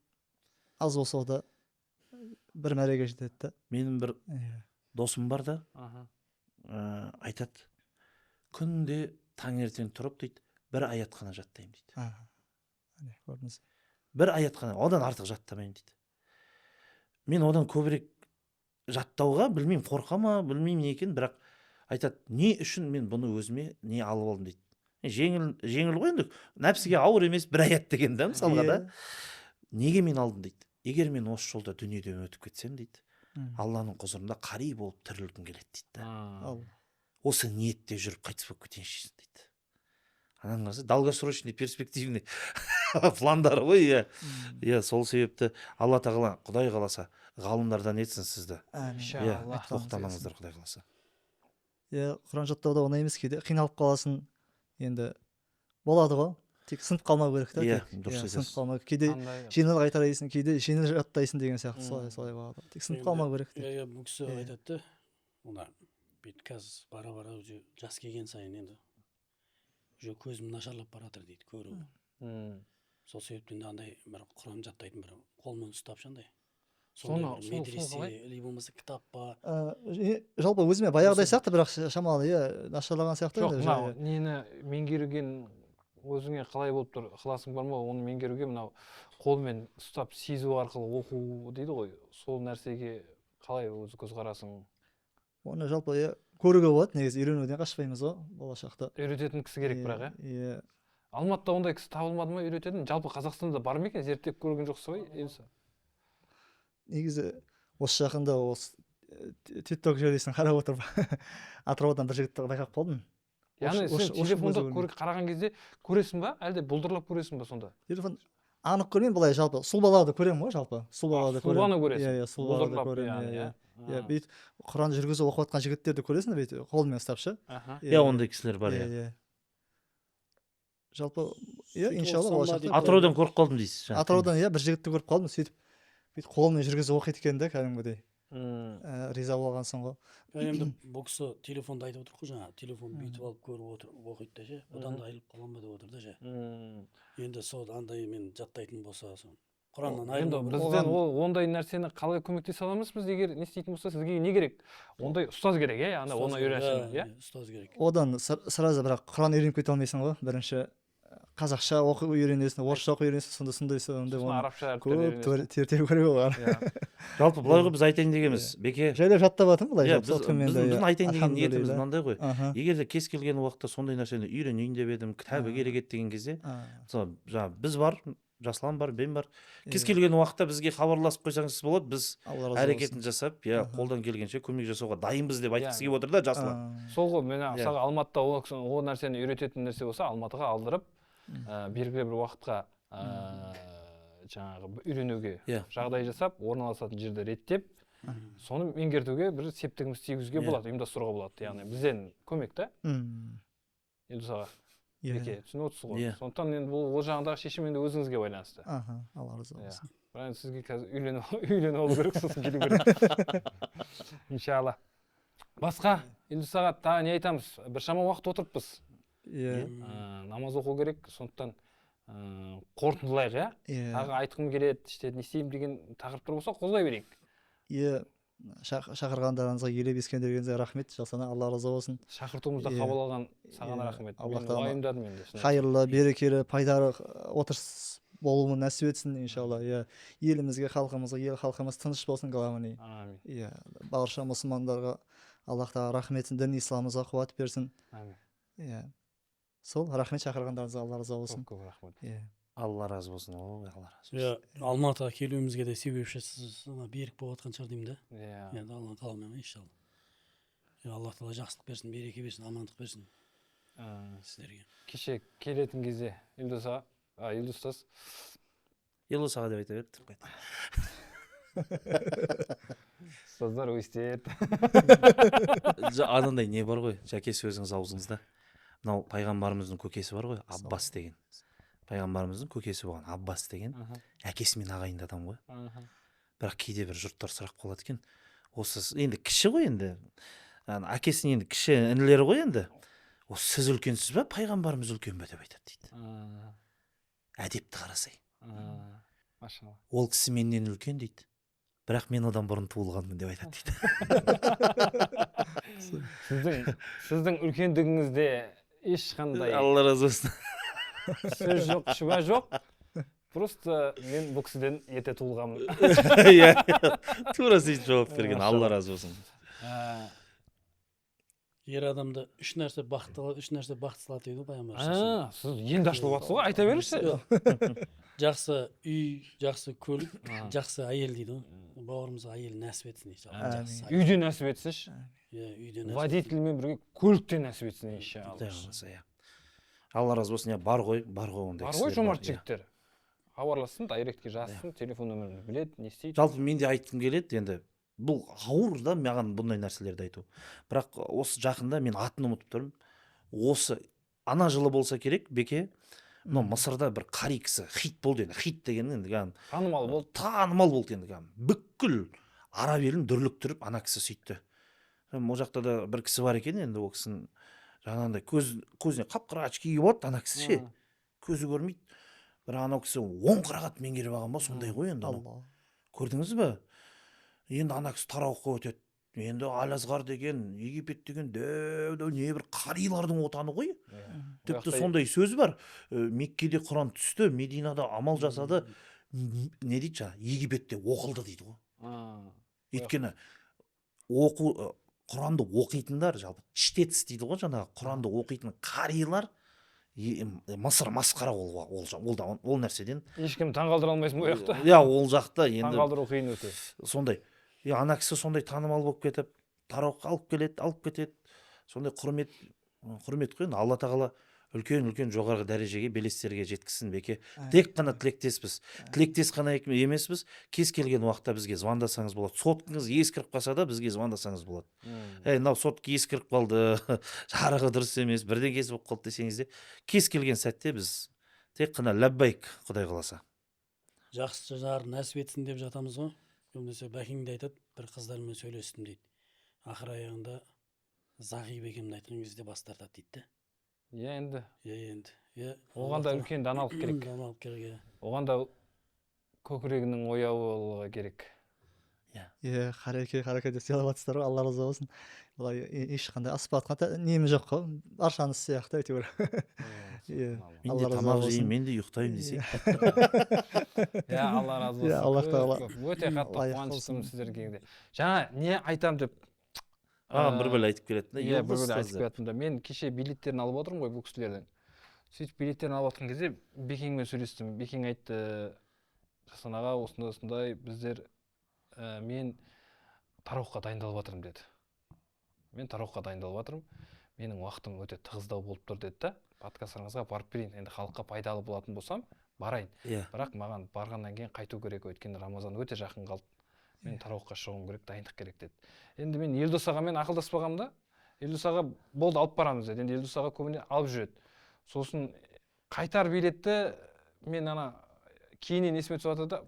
аз болса да бір мәреге жетеді да. Менің бір досым бар да, айтады, күнде таңертең тұрып дейді, бір аят қана жаттаймын дейді. Әне, көрдіңіз. Бір аят қана, одан артық жаттамаймын дейді. Мен одан көбірек жаттауға білмеймін, қорқа ма, білмеймін не екен, бірақ айтады, не үшін мен бұны өзіме не алып алдым дейді. Жеңіл, жеңіл ғой енді, нәпсіге ауыр емес бір аят деген да, мысалға да. Неге мен алдым дейді. Егер мен осы жолда дүниеден өтіп кетсем дейді, Алланың құзырында қари болып тірілгім келеді дейді да. Осы ниетте жүріп қайтыс болып кетейінші дейді. Ананың қараса, долгосрочный перспективный пландары ғой, иә. Иә, сол себепті Алла тағала, Құдай қаласа, ғалымдардан етсін сізді. Иншалла. Иә, тоқтамаңыздар, Құдай қаласа. Иә, Құран жаттауда оңай емес, кейде қиналып қаласың. Енді болады ғой. Тек сынып қалмау керек та. Иә, дұрыс сынып қалмау. Кейде жеңіл қайтарайсың, кейде жеңіл жаттайсың деген сияқты, солай солай болады. Тек сынып қалмау керек. Иә, бұл кісі айтады да, мына бүйтіп қазір бара-бара уже жас келген сайын енді уже көзім нашарлап бара жатыр дейді, көру. Сол себептен де андай бір Құран жаттайтын бір қолмен ұстап андай. Сондай бір медресе, или болмаса кітап па? Жалпы өзіме баяғыдай сияқты, бірақ шамалы, иә, нашарлаған сияқты. Жоқ, мынау нені меңгерген өзіңе қалай болып тұр, ықыласың бар ма оны меңгеруге, мынау қолмен ұстап сезу арқылы оқу дейді ғой, сол нәрсеге қалай өз көзқарасың? Оны жалпы иә көруге болады негізі, үйренуден қашпаймыз ғой болашақта. Үйрететін кісі керек бірақ, иә? Иә. Алматыда ондай кісі табылмады ма үйрететін? Жалпы Қазақстанда бар ма екен, зерттеп көрген жоқсыз ба? Елса? Негізі осы жақында осы TikTok желісін қарап отырып Атыраудан бір жігітті байқап қалдым. Яғни сен телефонда қараған кезде көресің ба, әлде бұлдырлап көресің ба сонда? Телефон анық көрмеймін, былай жалпы сұлбаларды көремін ғой, жалпы сұлбаларды көремін. Сұлбаны көресің. Иә, сұлбаларды көремін, иә. Иә, бүйтіп Құран жүргізіп оқып жатқан жігіттерді көресің, бүйтіп қолымен ұстап ше. Иә, ондай кісілер бар, иә. Жалпы, иә, иншалла болашақта. Атыраудан көріп қалдым дейсіз. Атыраудан, иә, бір жігітті көріп қалдым, сөйтіп бүйтіп қолымен жүргізіп оқиды екен да, кәдімгідей. Риза болғансың ғой. Енді бұл кісі телефонда айтып отыр ғой жаңа, телефон бүйтіп алып көріп отыр, оқиды да ше, одан да айырылып қалам ба деп отыр да ше. Енді сол андай мен жаттайтын болса, сол Құраннан айырылып. Енді бізден ол ондай нәрсені қалай көмектесе аламыз біз, егер не істейтін болса, сізге не керек? Ондай ұстаз керек, иә, ана оны үйренсін, иә? Ұстаз керек. Одан сразу бірақ Құран үйреніп кете алмайсың ғой. Бірінші қазақша оқу үйренесің, орысша оқу үйренесің, сонда сондай сондай оны арабша көп тертеу керек оған. Жалпы былай ғой, біз айтайын дегеніміз, Беке, жайлап жаттап жатырмын былай. Біздің айтайын деген ниетіміз мынандай ғой. Егер де кез келген уақытта сондай нәрсені үйренейін деп едім, кітабы керек еді деген кезде, мысалы, жаңа біз бар, Жаслан бар, мен бар. Кез келген уақытта бізге хабарласып қойсаңыз болады, біз әрекетін жасап, иә, қолдан келгенше көмек жасауға дайынбыз деп айтқысы келіп отыр да Жаслан. Сол ғой, мен мысалға Алматыда ол нәрсені үйрететін нәрсе болса, Алматыға алдырып, белгілі бір уақытқа жаңағы үйренуге жағдай жасап, орналасатын жерді реттеп, соны меңгертуге бір септігіміз тигізуге болады, ұйымдастыруға болады. Яғни бізден көмек та. Елдос аға, Беке, түсініп отырсыз ғой. Сондықтан енді бұл ол жағындағы шешім енді өзіңізге байланысты. Алла разы болсын. Бірақ енді сізге қазір үйленіп алу керек, сосын келу керек. Иншалла. Басқа, Елдос аға, тағы не айтамыз? Біршама уақыт отырыппыз. Намаз оқу керек, сондықтан қорытындылайық, иә? Тағы айтқым келеді, іште не істеймін деген тақырыптар болса, қозғай берейік. Иә, шақырғандарыңызға, елеп ескендіргеніңізге рахмет, Жасана, Алла разы болсын. Шақыртуымызды қабыл алған саған рахмет. Мен уайымдадым енді. Хайырлы, берекелі, пайдалы отырыс болуын нәсіп етсін, иншалла. Иә, елімізге, халқымызға, ел халқымыз тыныш болсын, главный. Амин. Иә, барша мұсылмандарға Аллах тағала рахмет етсін, дін исламымызға қуат берсін. Амин. Иә. Сол, рахмет шақырғандарыңызға, Алла разы болсын. Көп рахмет. Иә. Алла разы болсын. Ой, Алла разы болсын. Иә, Алматыға келуімізге де себепші сіз берік болып жатқан шығар деймін да. Иә. Енді Алланың қалауымен, иншалла. Аллах тағала жақсылық берсін, береке берсін, амандық берсін сіздерге. Кеше келетін кезде Елдос аға, Елдос ұстаз. Елдос аға деп айта берді. Ұстаздар өстеді. Анандай не бар ғой, жәке, сөзіңіз аузыңызда. Мынау пайғамбарымыздың көкесі бар ғой, Аббас деген. Пайғамбарымыздың көкесі болған Аббас деген әкесімен ағайынды адам ғой. Бірақ кейде бір жұрттар сұрақ қойады екен. Осы енді кіші ғой енді. Әкесінің енді кіші інілері ғой енді. Осы сіз үлкенсіз бе, пайғамбарымыз үлкен бе деп айтады дейді. Әдепті қарасай. Машалла. Ол кісі менен үлкен дейді. Бірақ мен одан бұрын туылғанмын деп айтады дейді. Сіздің үлкендігіңізде ешқандай Алла разы болсын. Сөз жоқ, шүбә жоқ. Просто мен бұл кісіден ерте туылғанмын. Иә, тура сөйтіп жауап берген. Алла разы болсын. Ер адамды үш нәрсе бақытты, үш нәрсе бақыт сыйлады дейді ғой пайғамбар. Сіз енді ашылып жатсыз ғой, айта беріңізші. Жақсы үй, жақсы көлік, жақсы әйел дейді ғой. Бауырымызға әйел нәсіп етсін иншалла. Үйде нәсіп етсінші. Иә, үйде нәсіп. Водительмен бірге көлікте нәсіп етсін иншалла. Алла разы болсын. Бар ғой, бар ғой ондай. Бар ғой жомарт жігіттер. Хабарлассын, директке жазсын, телефон нөмірімді біледі, не істейді. Жалпы мен де айтқым келеді, енді бұл ауыр да маған бұндай нәрселерді айту. Бірақ осы жақында мен атын ұмытып тұрмын. Осы ана жылы болса керек, Беке, мынау Мысырда бір қари кісі хит болды енді. Хит деген енді кәдімгі танымал болды. Танымал болды енді кәдімгі. Бүкіл араб елін дүрліктіріп ана кісі сөйтті. Ол жақта да бір кісі бар екен енді, ол кісінің жаңағындай көзіне қап-қара очки киіп алады ана кісі ше. Көзі көрмейді. Бірақ анау кісі 10 қырағат меңгеріп алған ба, сондай ғой енді анау. Көрдіңіз бе? Енді ана кісі тарауыққа өтеді. Енді Аль-Азғар деген, Египет деген дәу-дәу не бір қарилардың отаны ғой. Тіпті сондай сөз бар. Меккеде Құран түсті, Мединада амал жасады. Не дейді жаңа? Египетте оқылды дейді ғой. Өйткені оқу Құранды оқитындар, жалпы чтец дейді ғой, жаңағы Құранды оқитын қарилар, Мысыр масқара. Ол нәрседен Ешкім таңғалдыра алмайсың ол жақта. Иә, ол жақта енді Таңғалдыру қиын өте. Сондай. И ана кісі сондай танымал болып кетіп, тарауға алып келеді, алып кетеді, сондай құрмет, құрмет қой енді. Алла тағала үлкен, үлкен жоғарғы дәрежеге, белестерге жеткізсін, Беке. Тек қана тілектеспіз, тілектес қана емеспіз. Кез келген уақытта бізге звондасаңыз болады. Соткаңыз ескіріп қалса да, бізге звондасаңыз болады. «Ей, мынау сотка ескіріп қалды, жарығы дұрыс емес, бірдеңкесі болып қалды» десеңіз де, кез келген сәтте біз тек қана ләббайк, құдай қаласа. Жақсы жар нәсіп етсін деп жатамыз ғой. Көбінесе Бәкең де айтады, бір қыздармен сөйлестім дейді, ақыр аяғында зағип екенімді айтқан кезде бас тартады дейді да. Иә, енді. Иә, енді, иә. Оған да үлкен даналық керек. Даналық керек, иә. Оған да көкірегінің ояулығы керек. Иә, қареке, қареке деп сыйлап жатсыздар ғой, Алла разы болсын. Былай ешқандай асып жатқан неміз жоқ қой, баршаңыз сияқты әйтеуір, иә. Мен де Алла разы тамақ болсын. жеймін, мен де ұйықтаймын десей. Иә, Алла разы болсын. Иә, Аллах тағала Көп, көп. Өте қатты лайық қуаныштымын қылсын. сіздерге де. Жаңа не айтам деп Маған бір бәле айтып келетін да, иә, бір Елдос бәле ұстаз айтып деп. келатын да. Мен кеше билеттерін алып отырмын ғой бұл кісілердің. Сөйтіп билеттерін алып жатқан кезде Бекеңмен сөйлестім. Бекең айтты: «Жасан аға, осындай, осындай, біздер, мен тарауға дайындалып жатырмын», – деді. «Мен тарауға дайындалып жатырмын, менің уақытым өте тығыздау болып тұр», – деді да. «Подкасттарыңызға барып берейін, енді халыққа пайдалы болатын болсам, барайын, бірақ маған барғаннан кейін қайту керек, өйткені Рамазан өте жақын қалды, мен тарауға шығуым керек, дайындық керек», – деді. Енді мен Елдос ағамен ақылдаспағанмын да. Елдос аға: «Болды, алып барамыз», – деді. Енді Елдос аға көбіне алып жүреді. Сосын қайтар билетті мен ана кейіннен есіме түсіп жатыр да,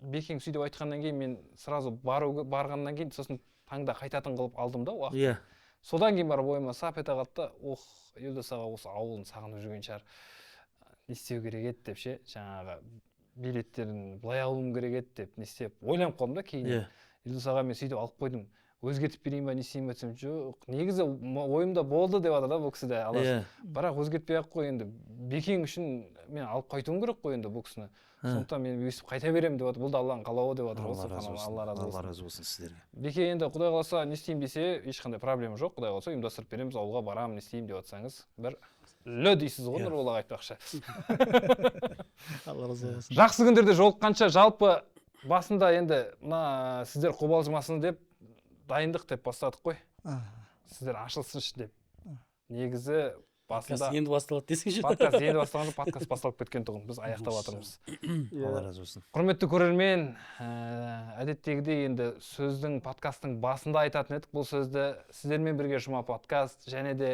Бекең сөйтіп айтқаннан кейін мен сразу бару, барғаннан кейін сосын таңда қайтатын қылып алдым да уақыт. Содан кейін барып ойыма сап ете қалды да, ох, Елдос аға осы ауылын сағынып жүрген шығар, не істеу керек еді деп ше, жаңағы билеттерін былай алуым керек еді деп не істеп ойланып қалдым да кейін. Елдос аға, мен сөйтіп алып қойдым, өзгертіп берейін ба, не істейін ба десем, жоқ, негізі ойымда болды деп жатыр да бұл кісі де. Бірақ өзгертпей ақ қой, енді Бекең үшін мен алып қайтуым керек қой енді бұл кісіні, сондықтан мен өйстіп қайта беремін деп жатыр. Бұл да Алланың қалауы деп жатыр ғой. Алла разы Субханалла, болсын. Алла разы Алла болсын. разы болсын сіздерге. Беке, енді құдай қаласа, не істеймін десе, ешқандай проблема жоқ, құдай қаласа, ұйымдастырып береміз. Ауылға барамын, не істеймін деп жатсаңыз, бір лө дейсіз ғой. Нұрбол аға айтпақшы. Алла разы болсын. Жақсы күндерде жолыққанша. Жалпы басында енді мына сіздер қобалжымасын деп, дайындық деп бастадық қой, сіздер ашылсыншы деп негізі басында. Подкаст енді басталады десеңші. Подкаст енді басталған жоқ, подкаст басталып кеткен тұғын, біз аяқтап жатырмыз. Алла разы болсын. Құрметті көрермен, әдеттегідей енді сөздің, подкасттың басында айтатын едік бұл сөзді: сіздермен бірге Жұма подкаст және де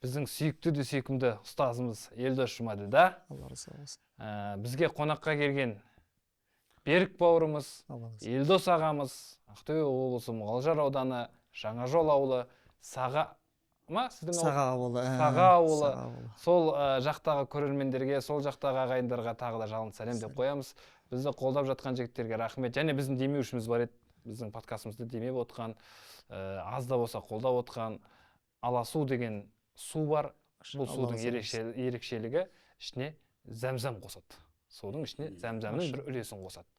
біздің сүйікті де сүйкімді ұстазымыз Елдос Жұмаділда. Алла разы болсын. Бізге қонаққа келген Берік бауырымыз, Алла разы. Елдос ағамыз, Ақтөбе облысы, Мұғалжар ауданы, Жаңажол ауылы, Саға ма сіздің ауыл? Саға ауылы. Саға ауылы. Саға ауылы. Сол жақтағы көрермендерге, сол жақтағы ағайындарға тағы да жалынды сәлем деп қоямыз. Бізді қолдап жатқан жігіттерге рахмет. Және біздің демеушіміз бар еді, біздің подкастымызды демеп отқан, аз да болса қолдап отқан Аласу деген су бар. Бұл Алла судың разы болсын. ерекшелігі, ішіне зәмзәм қосады, судың ішіне зәмзәмнің бір үлесін қосады.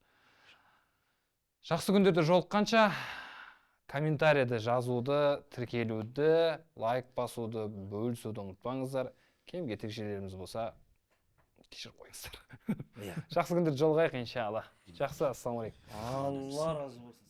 Жақсы күндерде жолыққанша. Комментарийді жазуды, тіркелуді, лайк басуды, бөлісуді ұмытпаңыздар. Кем кетік жерлеріміз болса, кешіріп қойыңыздар. Жақсы күндерде жолығайық, иншалла. Жақсы, ассалаумағалейкум. Алла разы болсын.